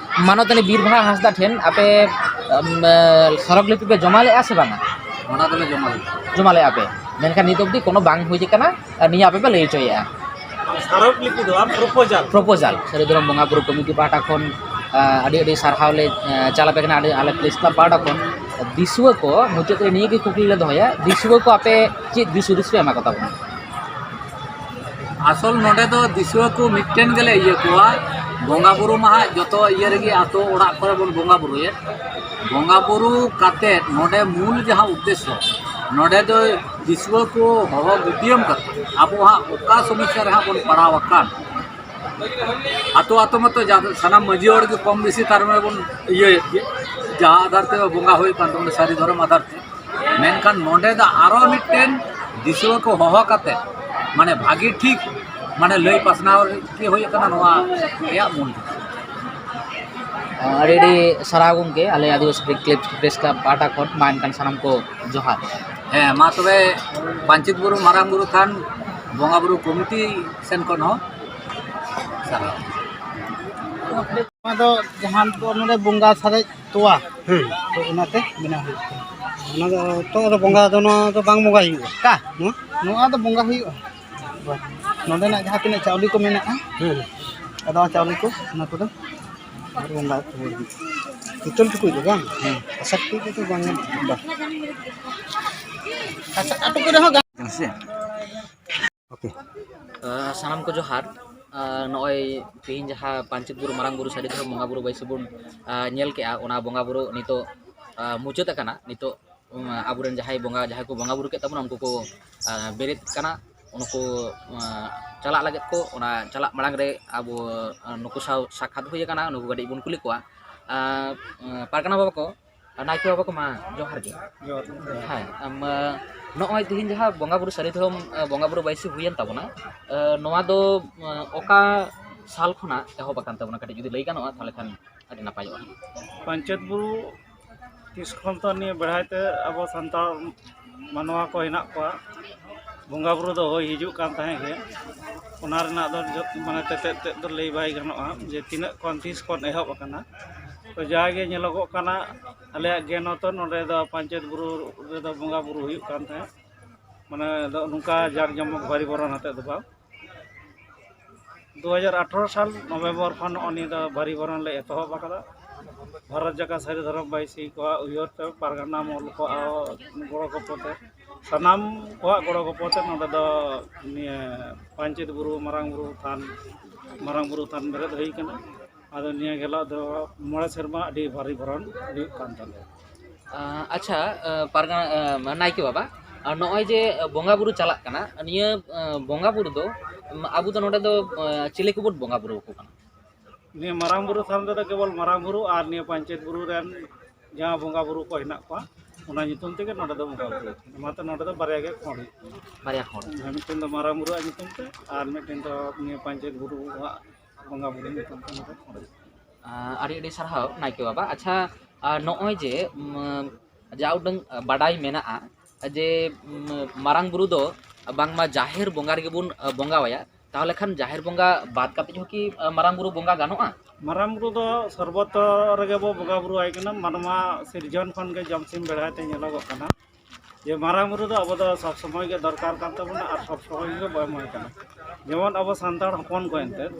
ᱢᱟᱱᱚᱛᱟᱱᱤ ᱵᱤᱨᱵᱟᱦᱟ ᱦᱟᱸᱥᱫᱟ ᱴᱷᱮᱱ ᱟᱯᱮ, ᱟᱢ, ᱟ, ᱥᱚᱨᱚᱜᱽ ᱞᱤᱯᱤ ᱯᱮ ᱡᱚᱢᱟ ᱞᱮᱫᱼᱟ ᱥᱮ ᱵᱟᱝᱟ? ᱚᱱᱟ ᱫᱚᱞᱮ ᱡᱚᱢᱟ ᱞᱮᱫᱟ᱾ ᱡᱚᱢᱟ ᱞᱮᱫᱼᱟ ᱯᱮ, ᱢᱮᱱᱠᱷᱟᱱ ᱱᱤᱛ ᱚᱵᱫᱤ ᱠᱳᱱᱳ ᱵᱟᱝ ᱦᱩᱭ ᱟᱠᱟᱱᱟ᱾ ᱟᱨ ᱱᱤᱭᱟᱹ ᱟᱯᱮ ᱯᱮ ᱞᱟᱹᱭ ᱦᱚᱪᱚᱭᱮᱫᱼᱟ᱾ ᱥᱟᱨᱚᱜᱽ ᱞᱤᱯᱤ ᱫᱚ ᱵᱟᱝ, ᱯᱨᱚᱯᱳᱡᱟᱞ᱾ ᱯᱨᱚᱯᱳᱡᱟᱞ᱾ ᱥᱟᱹᱨᱤ ᱫᱷᱚᱨᱚᱢ ᱵᱚᱸᱜᱟ ᱵᱩᱨᱩ ᱠᱚᱢᱤᱴᱤ ᱯᱟᱦᱴᱟ ᱠᱷᱚᱱ, ᱟ, ᱟᱹᱰᱤ ᱟᱹᱰᱤ ᱥᱟᱨᱦᱟᱣ ᱞᱮ, ᱟ, ᱪᱟᱞ ᱟᱯᱮ ᱠᱟᱱᱟ, ᱟᱹᱰᱤ, ᱟᱞᱮ ᱯᱨᱮᱥ ᱠᱞᱟᱵᱽ ᱯᱟᱦᱴᱟ ᱠᱷᱚᱱ᱾ ᱫᱤᱥᱩᱣᱟᱹ ᱠᱚ ᱢᱩᱪᱟᱹᱫ ᱨᱮ ᱱᱤᱭᱟᱹ ᱜᱮ ᱠᱩᱠᱞᱤ ᱞᱮ ᱫᱚᱦᱚᱭᱟ, ᱫᱤᱥᱩᱣᱟᱹ ᱠᱚ ᱟᱯᱮ ᱪᱮᱫ ᱫᱤᱥ ᱦᱩᱫᱤᱥ ᱯᱮ ᱮᱢᱟ ᱠᱚ ᱛᱟᱵᱚᱱᱟ? ᱟᱥᱚᱞ ᱱᱚᱰᱮ ᱫᱚ ᱫᱤᱥᱩᱣᱟᱹ ᱠᱚ ᱢᱤᱫᱴᱮᱱ ᱜᱮᱞᱮ ᱤᱭᱟᱹ ᱠᱚᱣᱟ, ᱵᱚᱸᱜᱟ ᱵᱩᱨᱩ ᱢᱟ ᱦᱟᱸᱜ ᱡᱚᱛᱚ ᱤᱭᱟᱹ ᱨᱮᱜᱮ ᱟᱛᱳ ᱚᱲᱟᱜ ᱠᱚᱨᱮ ᱵᱚᱱ ᱵᱚᱸᱜᱟ ᱵᱩᱨᱩᱭᱮᱫ᱾ ᱵᱚᱸᱜᱟ ᱵᱩᱨᱩ ᱠᱟᱛᱮᱫ ᱱᱚᱰᱮ ᱢᱩᱞ ᱡᱟᱦᱟᱸ ᱩᱫᱽᱫᱮᱥᱥᱚ, ᱱᱚᱰᱮ ᱫᱚ ᱫᱤᱥᱩᱣᱟᱹ ᱠᱚ ᱦᱚᱦᱚ ᱜᱩᱴᱤᱭᱟᱹᱢ ᱠᱟᱛᱮ ᱟᱵᱚ ᱦᱟᱸᱜ ᱚᱠᱟ ᱥᱚᱢᱚᱥᱥᱟ ᱨᱮ ᱦᱟᱸᱜ ᱵᱚᱱ ᱯᱟᱲᱟᱣ ᱟᱠᱟᱱ, ᱟᱛᱳ ᱟᱛᱳ ᱢᱟᱛᱚ ᱡᱟ-, ᱥᱟᱱᱟᱢ ᱢᱟᱺᱡᱷᱤ ᱦᱚᱲ ᱜᱮ ᱠᱚᱢ ᱵᱮᱥᱤ ᱛᱟᱨ ᱢᱟᱱᱮ ᱵᱚᱱ ᱤᱭᱟᱹᱭᱮᱫ ᱜᱮ, ᱡᱟᱦᱟᱸ ᱟᱫᱷᱟᱨ ᱛᱮ ᱵᱚᱸᱜᱟ ᱦᱩᱭᱩᱜ ᱠᱟᱱ ᱛᱟᱵᱚᱱᱟ, ᱥᱟᱹᱨᱤ ᱫᱷᱚᱨᱚᱢ ᱟᱫᱷᱟᱨ ᱛᱮ᱾ ᱢᱮᱱᱠᱷᱟᱱ ᱱᱚᱰᱮ ᱫᱚ ᱟᱨᱚ ᱢᱤᱫᱴᱮᱱ ᱫᱤᱥᱩᱣᱟᱹ ᱠᱚ ᱦᱚᱦᱚ ᱠᱟᱛᱮ, ᱢᱟᱱᱮ, ᱵᱷᱟᱹᱜᱤ ᱴᱷᱤᱠ, ᱢᱟᱱᱮ, ᱞᱟᱹᱭ ᱯᱟᱥᱱᱟᱣ ᱜᱮ ᱦᱩᱭᱩᱜ ᱠᱟᱱᱟ ᱱᱚᱣᱟ ᱨᱮᱭᱟᱜ ᱢᱩᱞ ᱫᱚ᱾ ᱟᱹᱰᱤ ᱟᱹᱰᱤ ᱥᱟᱨᱦᱟᱣ ᱜᱚᱢᱠᱮ, ᱟᱞᱮ ᱟᱹᱫᱤᱵᱟᱹᱥᱤ ᱯᱨᱮᱥ ᱠᱞᱟᱵᱽ ᱯᱟᱦᱴᱟ ᱠᱷᱚᱱ ᱢᱟ ᱮᱱᱠᱷᱟᱱ ᱥᱟᱱᱟᱢ ᱠᱚ ᱡᱚᱦᱟᱨ᱾ ᱦᱮᱸ, ᱢᱟ ᱛᱚᱵᱮ ᱯᱟᱧᱪᱮᱛ ᱵᱩᱨᱩ ᱢᱟᱨᱟᱝ ᱵᱩᱨᱩ ᱛᱷᱟᱱ ᱵᱚᱸᱜᱟ ᱵᱩᱨᱩ ᱠᱚᱢᱤᱴᱤ ᱥᱮᱱ ᱠᱷᱚᱱ ᱦᱚᱸ ᱥᱟᱨᱦᱟᱣ᱾ ᱱᱚᱣᱟ ᱫᱚ ᱡᱟᱦᱟᱸ ᱫᱚ ᱱᱚᱰᱮ ᱵᱚᱸᱜᱟ ᱥᱟᱨᱮᱡ ᱛᱚᱣᱟ, ᱦᱮᱸ᱾ ᱛᱚ ᱚᱱᱟᱛᱮ ᱵᱮᱱᱟᱣ ᱦᱩᱭᱩᱜ ᱠᱟᱱᱟ᱾ ᱚᱱᱟ ᱫᱚ ᱛᱚ ᱟᱫᱚ ᱵᱚᱸᱜᱟ ᱫᱚ ᱱᱚᱣᱟ ᱫᱚ ᱵᱟᱝ ᱵᱚᱸᱜᱟ ᱦᱩᱭᱩᱜᱼᱟ? ᱚᱠᱟ? ᱱᱚᱣᱟ? ᱱᱚᱣᱟ ᱫᱚ ᱵᱚᱸᱜᱟ ᱦᱩᱭᱩᱜᱼᱟ᱾ ᱱᱚᱰᱮᱱᱟᱜ ᱡᱟᱦᱟᱸ ᱛᱤᱱᱟᱹᱜ ᱪᱟᱣᱞᱮ ᱠᱚ ᱢᱮᱱᱟᱜᱼᱟ, ᱦᱮᱸ᱾ ᱟᱫᱚ ᱪᱟᱣᱞᱮ ᱠᱚ, ᱚᱱᱟ ᱠᱚᱫᱚ ᱟᱨ ᱵᱚᱸᱜᱟ ᱠᱚ ᱦᱩᱭᱩᱜᱼᱟ᱾ ᱯᱤᱛᱚᱞ ᱴᱩᱠᱩᱡ ᱫᱚ ᱵᱟᱝ? ᱦᱮᱸ᱾ ᱟᱥᱟ ᱠᱚᱨᱤ ᱫᱚ ᱵᱟᱝ ᱜᱟᱱᱚᱜᱼᱟ᱾ ᱵᱟᱝ᱾ ᱟᱪᱪᱷᱟ, ᱟᱹᱛᱩ ᱠᱚᱨᱮ ᱦᱚᱸ ᱜᱟᱱᱚᱜ ᱠᱟᱱᱟ ᱥᱮ? ᱳᱠᱮ᱾ ᱥᱟᱱᱟᱢ ᱠᱚ ᱡᱚᱦᱟᱨ᱾ ᱱᱚᱜᱼᱚᱭ ᱛᱮᱦᱮᱧ ᱡᱟᱦᱟᱸ ᱯᱟᱧᱪᱮᱛ ᱵᱩᱨᱩ ᱢᱟᱨᱟᱝ ᱵᱩᱨᱩ ᱥᱟᱹᱨᱤ ᱫᱷᱚᱨᱚᱢ ᱵᱚᱸᱜᱟ ᱵᱩᱨᱩ ᱵᱟᱹᱭᱥᱤ ᱵᱚᱱ ᱧᱮᱞ ᱠᱮᱜᱼᱟ, ᱚᱱᱟ ᱵᱚᱸᱜᱟ ᱵᱩᱨᱩ ᱱᱤᱛᱚᱜ ᱢᱩᱪᱟᱹᱫ ᱟᱠᱟᱱᱟ᱾ ᱱᱤᱛᱚᱜ ᱟᱵᱚᱨᱮᱱ ᱡᱟᱦᱟᱸᱭ ᱵᱚᱸᱜᱟ, ᱡᱟᱦᱟᱸᱭ ᱠᱚ ᱵᱚᱸᱜᱟ ᱵᱩᱨᱩ ᱠᱮᱫ ᱛᱟᱵᱚᱱᱟ, ᱩᱱᱠᱩ ᱠᱚ ᱵᱮᱨᱮᱫ ᱠᱟᱱᱟ᱾ ᱩᱱᱠᱩ ᱪᱟᱞᱟᱜ ᱞᱟᱹᱜᱤᱫ ᱠᱚ, ᱚᱱᱟ ᱪᱟᱞᱟᱜ ᱢᱟᱲᱟᱝ ᱨᱮ ᱟᱵᱚ ᱱᱩᱠᱩ ᱥᱟᱶ ᱥᱟᱠᱠᱷᱟᱛ ᱦᱩᱭ ᱟᱠᱟᱱᱟ, ᱱᱩᱠᱩ ᱠᱟᱹᱴᱤᱡ ᱵᱚᱱ ᱠᱩᱞᱤ ᱠᱚᱣᱟ᱾ ᱯᱟᱨᱜᱟᱱᱟ ᱵᱟᱵᱟ ᱠᱚ, ᱱᱟᱭᱠᱮ ᱵᱟᱵᱟ ᱠᱚ, ᱢᱟ ᱡᱚᱦᱟᱨ ᱜᱮ᱾ ᱡᱚᱦᱟᱨ ᱜᱮ᱾ ᱦᱮᱸ, ᱟᱢ, ᱱᱚᱜᱼᱚᱭ ᱛᱮᱦᱮᱧ ᱡᱟᱦᱟᱸ ᱵᱚᱸᱜᱟ ᱵᱩᱨᱩ ᱥᱟᱹᱨᱤ ᱫᱷᱚᱨᱚᱢ ᱵᱚᱸᱜᱟ ᱵᱩᱨᱩ ᱵᱟᱹᱭᱥᱤ ᱦᱩᱭᱮᱱ ᱛᱟᱵᱚᱱᱟ, ᱱᱚᱣᱟ ᱫᱚ ᱚᱠᱟ ᱥᱟᱞ ᱠᱷᱚᱱᱟᱜ ᱮᱦᱚᱵ ᱟᱠᱟᱱ ᱛᱟᱵᱚᱱᱟ? ᱠᱟᱹᱴᱤᱡ ᱡᱩᱫᱤ ᱞᱟᱹᱭ ᱜᱟᱱᱚᱜᱼᱟ, ᱛᱟᱦᱚᱞᱮ ᱠᱷᱟᱱ ᱟᱹᱰᱤ ᱱᱟᱯᱟᱭᱚᱜᱼᱟ᱾ ᱯᱟᱧᱪᱮᱛ ᱵᱩᱨᱩ ᱛᱤᱥ ᱠᱷᱚᱱ ᱛᱚ ᱱᱤᱭᱟᱹ ᱵᱮᱲᱦᱟᱭ ᱛᱮ ᱟᱵᱚ ᱥᱟᱱᱛᱟᱲ ᱢᱟᱱᱣᱟ ᱠᱚ ᱦᱮᱱᱟᱜ ᱠᱚᱣᱟ, ᱵᱚᱸᱜᱟ ᱵᱩᱨᱩ ᱫᱚ ᱦᱩᱭ ᱦᱤᱡᱩᱜ ᱠᱟᱱ ᱛᱟᱦᱮᱸ ᱜᱮ᱾ ᱚᱱᱟ ᱨᱮᱱᱟᱜ ᱫᱚ ᱡᱚᱛ-, ᱢᱟᱱᱮ ᱛᱮᱛᱮᱫ ᱛᱮᱫ ᱫᱚ ᱞᱟᱹᱭ ᱵᱟᱭ ᱜᱟᱱᱚᱜᱼᱟ ᱡᱮ ᱛᱤᱱᱟᱹᱜ ᱠᱷᱚᱱ ᱛᱤᱥ ᱠᱷᱚᱱ ᱮᱦᱚᱵ ᱟᱠᱟᱱᱟ᱾ ᱛᱚ ᱡᱟᱜᱮ ᱧᱮᱞᱚᱜᱚᱜ ᱠᱟᱱᱟ, ᱟᱞᱮᱭᱟᱜ ᱜᱮ ᱱᱚᱛᱚ ᱱᱚᱰᱮ ᱫᱚ ᱯᱟᱧᱪᱮᱛ ᱵᱩᱨᱩ ᱨᱮᱫᱚ ᱵᱚᱸᱜᱟ ᱵᱩᱨᱩ ᱦᱩᱭᱩᱜ ᱠᱟᱱ ᱛᱟᱦᱮᱸᱫ, ᱢᱟᱱᱮ ᱫᱚ ᱱᱚᱝᱠᱟ ᱡᱟᱠ ᱡᱚᱢᱚᱠ ᱵᱷᱟᱹᱨᱤ ᱵᱚᱨᱚᱱ ᱟᱛᱮᱫ ᱫᱚ ᱵᱟᱝ᱾ ᱫᱩ ᱦᱟᱡᱟᱨ ᱟᱴᱷᱨᱚ ᱥᱟᱞ ᱱᱚᱵᱷᱮᱢᱵᱚᱨ ᱠᱷᱚᱱ ᱱᱚᱜᱼᱚ ᱱᱤᱭᱟᱹ ᱫᱚ ᱵᱷᱟᱹᱨᱤ ᱵᱚᱨᱚᱱ ᱞᱮ ᱮᱛᱚᱦᱚᱵ ᱟᱠᱟᱫᱟ᱾ ᱵᱷᱟᱨᱚᱛ ᱡᱟᱠᱟᱛ ᱥᱟᱹᱨᱤ ᱫᱷᱚᱨᱚᱢ ᱵᱟᱹᱭᱥᱤ ᱠᱚᱣᱟᱜ ᱩᱭᱦᱟᱹᱨ ᱛᱮ, ᱯᱟᱨᱜᱟᱱᱟ ᱢᱚᱦᱚᱞ ᱠᱚᱣᱟᱜ ᱜᱚᱲᱚ ᱜᱚᱯᱚᱲ ᱛᱮ, ᱥᱟᱱᱟᱢ ᱠᱚᱣᱟᱜ ᱜᱚᱲᱚ ᱜᱚᱯᱚᱲ ᱛᱮ ᱱᱚᱰᱮ ᱫᱚ ᱱᱤᱭᱟᱹ ᱯᱟᱧᱪᱮᱛ ᱵᱩᱨᱩ ᱢᱟᱨᱟᱝ ᱵᱩᱨᱩ ᱛᱷᱟᱱ, ᱢᱟᱨᱟᱝ ᱵᱩᱨᱩ ᱛᱷᱟᱱ ᱵᱮᱨᱮᱫ ᱦᱩᱭ ᱠᱟᱱᱟ᱾ ᱟᱫᱚ ᱱᱤᱭᱟᱹ ᱜᱮᱞᱟ ᱫᱚ ᱢᱚᱬᱮ ᱥᱮᱨᱢᱟ ᱟᱹᱰᱤ ᱵᱷᱟᱹᱨᱤ ᱵᱚᱨᱚᱱ ᱦᱩᱭᱩᱜ ᱠᱟᱱ ᱛᱟᱞᱮᱭᱟ᱾ ᱟᱸ, ᱟᱪᱪᱷᱟ, ᱟᱸ, ᱯᱟᱨᱜᱟᱱᱟ, ᱟᱸ, ᱱᱟᱭᱠᱮ ᱵᱟᱵᱟ, ᱟᱨ ᱱᱚᱜᱼᱚᱭ ᱡᱮ ᱵᱚᱸᱜᱟ ᱵᱩᱨᱩ ᱪᱟᱞᱟᱜ ᱠᱟᱱᱟ, ᱱᱤᱭᱟᱹ, ᱟᱸ, ᱵᱚᱸᱜᱟ ᱵᱩᱨᱩ ᱫᱚ, ᱩᱢ, ᱟᱵᱚ ᱫᱚ ᱱᱚᱰᱮ ᱫᱚ, ᱟᱸ, ᱪᱤᱞᱤ ᱠᱚᱵᱚᱱ ᱵᱚᱸᱜᱟ ᱵᱩᱨᱩ ᱟᱠᱚ ᱠᱟᱱᱟ? ᱱᱤᱭᱟᱹ ᱢᱟᱨᱟᱝ ᱵᱩᱨᱩ ᱛᱷᱟᱱ ᱨᱮᱫᱚ ᱠᱮᱵᱚᱞ ᱢᱟᱨᱟᱝ ᱵᱩᱨᱩ ᱟᱨ ᱱᱤᱭᱟᱹ ᱯᱟᱧᱪᱮᱛ ᱵᱩᱨᱩ ᱨᱮᱱ ᱡᱟᱦᱟᱸ ᱵᱚᱸᱜᱟ ᱵᱩᱨᱩ ᱠᱚ ᱦᱮᱱᱟᱜ ᱠᱚᱣᱟ, ᱚᱱᱟ ᱧᱩᱛᱩᱢ ᱛᱮᱜᱮ ᱱᱚᱰᱮ ᱫᱚ ᱵᱚᱸᱜᱟ ᱵᱩᱨᱩ᱾ ᱚᱱᱟᱛᱮ ᱱᱚᱰᱮ ᱫᱚ ᱵᱟᱨᱭᱟ ᱜᱮ ᱠᱷᱚᱸᱰ ᱦᱩᱭᱩᱜ ᱠᱟᱱᱟ᱾ ᱵᱟᱨᱭᱟ ᱠᱷᱚᱸᱰ᱾ ᱦᱮᱸ, ᱢᱤᱫᱴᱮᱱ ᱫᱚ ᱢᱟᱨᱟᱝ ᱵᱩᱨᱩᱣᱟᱜ ᱧᱩᱛᱩᱢ ᱛᱮ ᱟᱨ ᱢᱤᱫᱴᱮᱱ ᱫᱚ ᱱᱤᱭᱟᱹ ᱯᱟᱧᱪᱮᱛ ᱵᱩᱨᱩᱣᱟᱜ ᱵᱚᱸᱜᱟ ᱵᱩᱨᱩ ᱧᱩᱛᱩᱢ ᱛᱮ ᱱᱚᱰᱮ ᱠᱷᱚᱸᱰ ᱦᱩᱭᱩᱜ ᱠᱟᱱᱟ᱾ ᱟᱸ, ᱟᱹᱰᱤ ᱟᱹᱰᱤ ᱥᱟᱨᱦᱟᱣ ᱱᱟᱭᱠᱮ ᱵᱟᱵᱟ᱾ ᱟᱪᱪᱷᱟ, ᱟᱸ, ᱱᱚᱜᱼᱚᱭ ᱡᱮ, ᱩᱢ, ᱡᱟ ᱩᱰᱟᱹᱝ, ᱟᱸ, ᱵᱟᱰᱟᱭ ᱢᱮᱱᱟᱜᱼᱟ ᱡᱮ, ᱩᱢ, ᱢᱟᱨᱟᱝ ᱵᱩᱨᱩ ᱫᱚ ᱵᱟᱝᱢᱟ ᱡᱟᱦᱮᱨ ᱵᱚᱸᱜᱟ ᱨᱮᱜᱮ ᱵᱚᱱ, ᱟᱸ, ᱵᱚᱸᱜᱟᱣᱟᱭᱟ, ᱛᱟᱦᱚᱞᱮ ᱠᱷᱟᱱ ᱡᱟᱦᱮᱨ ᱵᱚᱸᱜᱟ ᱵᱟᱫ ᱠᱟᱛᱮ ᱦᱚᱸ ᱠᱤ ᱢᱟᱨᱟᱝ ᱵᱩᱨᱩ ᱵᱚᱸᱜᱟ ᱜᱟᱱᱚᱜᱼᱟ? ᱢᱟᱨᱟᱝ ᱵᱩᱨᱩ ᱫᱚ ᱥᱚᱨᱵᱚᱛᱚ ᱨᱮᱜᱮ ᱵᱚ ᱵᱚᱸᱜᱟ ᱵᱩᱨᱩ ᱟᱭ ᱠᱟᱱᱟ᱾ ᱢᱟᱱᱣᱟ ᱥᱤᱨᱡᱚᱱ ᱠᱷᱚᱱ ᱜᱮ ᱡᱚᱢ ᱥᱤᱢ ᱵᱮᱲᱦᱟᱭ ᱛᱮ ᱧᱮᱞᱚᱜᱚᱜ ᱠᱟᱱᱟ ᱡᱮ ᱢᱟᱨᱟᱝ ᱵᱩᱨᱩ ᱫᱚ ᱟᱵᱚ ᱫᱚ ᱥᱚᱵ ᱥᱚᱢᱚᱭ ᱜᱮ ᱫᱚᱨᱠᱟᱨ ᱠᱟᱱ ᱛᱟᱵᱚᱱᱟ ᱟᱨ ᱥᱚᱵ ᱥᱚᱢᱚᱭ ᱜᱮ ᱵᱚ ᱮᱢᱟᱭ ᱠᱟᱱᱟ᱾ ᱡᱮᱢᱚᱱ ᱟᱵᱚ ᱥᱟᱱᱛᱟᱲ ᱦᱚᱯᱚᱱ ᱠᱚ ᱮᱱᱛᱮᱫ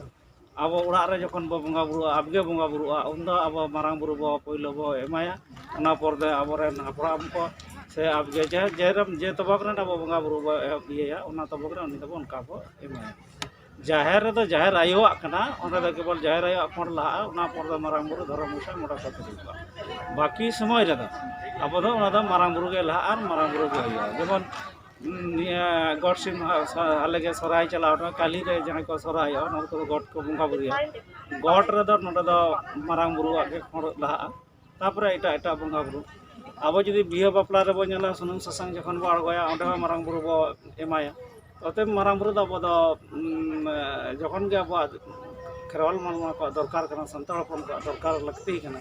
ᱟᱵᱚ ᱚᱲᱟᱜ ᱨᱮ ᱡᱚᱠᱷᱚᱱ ᱵᱚ ᱵᱚᱸᱜᱟ ᱵᱩᱨᱩᱜᱼᱟ, ᱟᱵᱜᱮ ᱵᱚᱸᱜᱟ ᱵᱩᱨᱩᱜᱼᱟ, ᱩᱱᱫᱚ ᱟᱵᱚ ᱢᱟᱨᱟᱝ ᱵᱩᱨᱩ ᱵᱚ ᱯᱳᱭᱞᱳ ᱵᱚ ᱮᱢᱟᱭᱟ᱾ ᱚᱱᱟ ᱯᱚᱨ ᱫᱚ ᱟᱵᱚᱨᱮᱱ ᱦᱟᱯᱲᱟᱢ ᱠᱚ ᱥᱮ ᱟᱵᱜᱮ ᱡᱮ ᱡᱮᱨᱮᱢ ᱡᱮ ᱛᱚᱵᱚᱠ ᱨᱮᱱ ᱟᱵᱚ ᱵᱚᱸᱜᱟ ᱵᱩᱨᱩ ᱵᱚ ᱮᱦᱚᱵ ᱤᱭᱟᱹᱭᱟ, ᱚᱱᱟ ᱛᱚᱵᱚᱠ ᱨᱮ ᱩᱱᱤ ᱫᱚᱵᱚ ᱚᱱᱠᱟ ᱵᱚ ᱮᱢᱟᱭᱟ᱾ ᱡᱟᱦᱮᱨ ᱨᱮᱫᱚ ᱡᱟᱦᱮᱨ ᱟᱭᱳᱣᱟᱜ ᱠᱟᱱᱟ, ᱚᱸᱰᱮ ᱫᱚ ᱠᱮᱵᱚᱞ ᱡᱟᱦᱮᱨ ᱟᱭᱳᱣᱟᱜ ᱯᱷᱚᱸᱰ ᱞᱟᱦᱟᱜᱼᱟ, ᱚᱱᱟ ᱯᱚᱨ ᱫᱚ ᱢᱟᱨᱟᱝ ᱵᱩᱨᱩ, ᱫᱷᱚᱨᱚᱢ ᱜᱚᱸᱥᱟᱭ, ᱢᱚᱬᱮ ᱠᱚ ᱛᱩᱨᱩᱭ ᱠᱚᱣᱟ᱾ ᱵᱟᱹᱠᱤ ᱥᱚᱢᱚᱭ ᱨᱮᱫᱚ ᱟᱵᱚ ᱫᱚ ᱚᱱᱟ ᱫᱚ ᱢᱟᱨᱟᱝ ᱵᱩᱨᱩ ᱜᱮ ᱞᱟᱦᱟᱜᱼᱟ ᱟᱨ ᱢᱟᱨᱟᱝ ᱵᱩᱨᱩ ᱜᱮ ᱦᱩᱭᱩᱜᱼᱟ᱾ ᱡᱮᱢᱚᱱ ᱱᱤᱭᱟᱹ ᱜᱚᱴ ᱥᱤᱢ ᱦᱟ-, ᱥᱟ-, ᱟᱞᱮ ᱜᱮ ᱥᱚᱦᱨᱟᱭ ᱪᱟᱞᱟᱣ ᱮᱱᱟ, ᱠᱟᱹᱞᱤ ᱨᱮ ᱡᱟᱦᱟᱸᱭ ᱠᱚ ᱥᱚᱦᱨᱟᱭᱚᱜᱼᱟ, ᱚᱱᱟ ᱠᱚᱫᱚ ᱜᱚᱴ ᱠᱚ ᱵᱚᱸᱜᱟ ᱵᱩᱨᱩᱭᱟ᱾ ᱜᱚᱴ ᱨᱮᱫᱚ ᱱᱚᱰᱮ ᱫᱚ ᱢᱟᱨᱟᱝ ᱵᱩᱨᱩᱣᱟᱜ ᱜᱮ ᱠᱷᱚᱸᱰ ᱞᱟᱦᱟᱜᱼᱟ, ᱛᱟᱯᱚᱨᱮ ᱮᱴᱟᱜ ᱮᱴᱟᱜ ᱵᱚᱸᱜᱟ ᱵᱩᱨᱩ᱾ ᱟᱵᱚ ᱡᱩᱫᱤ ᱵᱤᱦᱟᱹ ᱵᱟᱯᱞᱟ ᱨᱮᱵᱚ ᱧᱮᱞᱟ, ᱥᱩᱱᱩᱢ ᱥᱟᱥᱟᱝ ᱡᱚᱠᱷᱚᱱ ᱵᱚ ᱟᱬᱜᱚᱭᱟ, ᱚᱸᱰᱮ ᱦᱚᱸ ᱢᱟᱨᱟᱝ ᱵᱩᱨᱩ ᱵᱚ ᱮᱢᱟᱭᱟ᱾ ᱚᱛᱚᱮᱵ ᱢᱟᱨᱟᱝ ᱵᱩᱨᱩ ᱫᱚ ᱟᱵᱚ ᱫᱚ, ᱩᱢ, ᱡᱚᱠᱷᱚᱱ ᱜᱮ ᱟᱵᱚᱣᱟᱜ ᱠᱷᱮᱨᱣᱟᱞ ᱢᱟᱱᱣᱟ ᱠᱚᱣᱟᱜ ᱫᱚᱨᱠᱟᱨ ᱠᱟᱱᱟ, ᱥᱟᱱᱛᱟᱲ ᱦᱚᱯᱚᱱ ᱠᱚᱣᱟᱜ ᱫᱚᱨᱠᱟᱨ ᱞᱟᱹᱠᱛᱤ ᱠᱟᱱᱟ,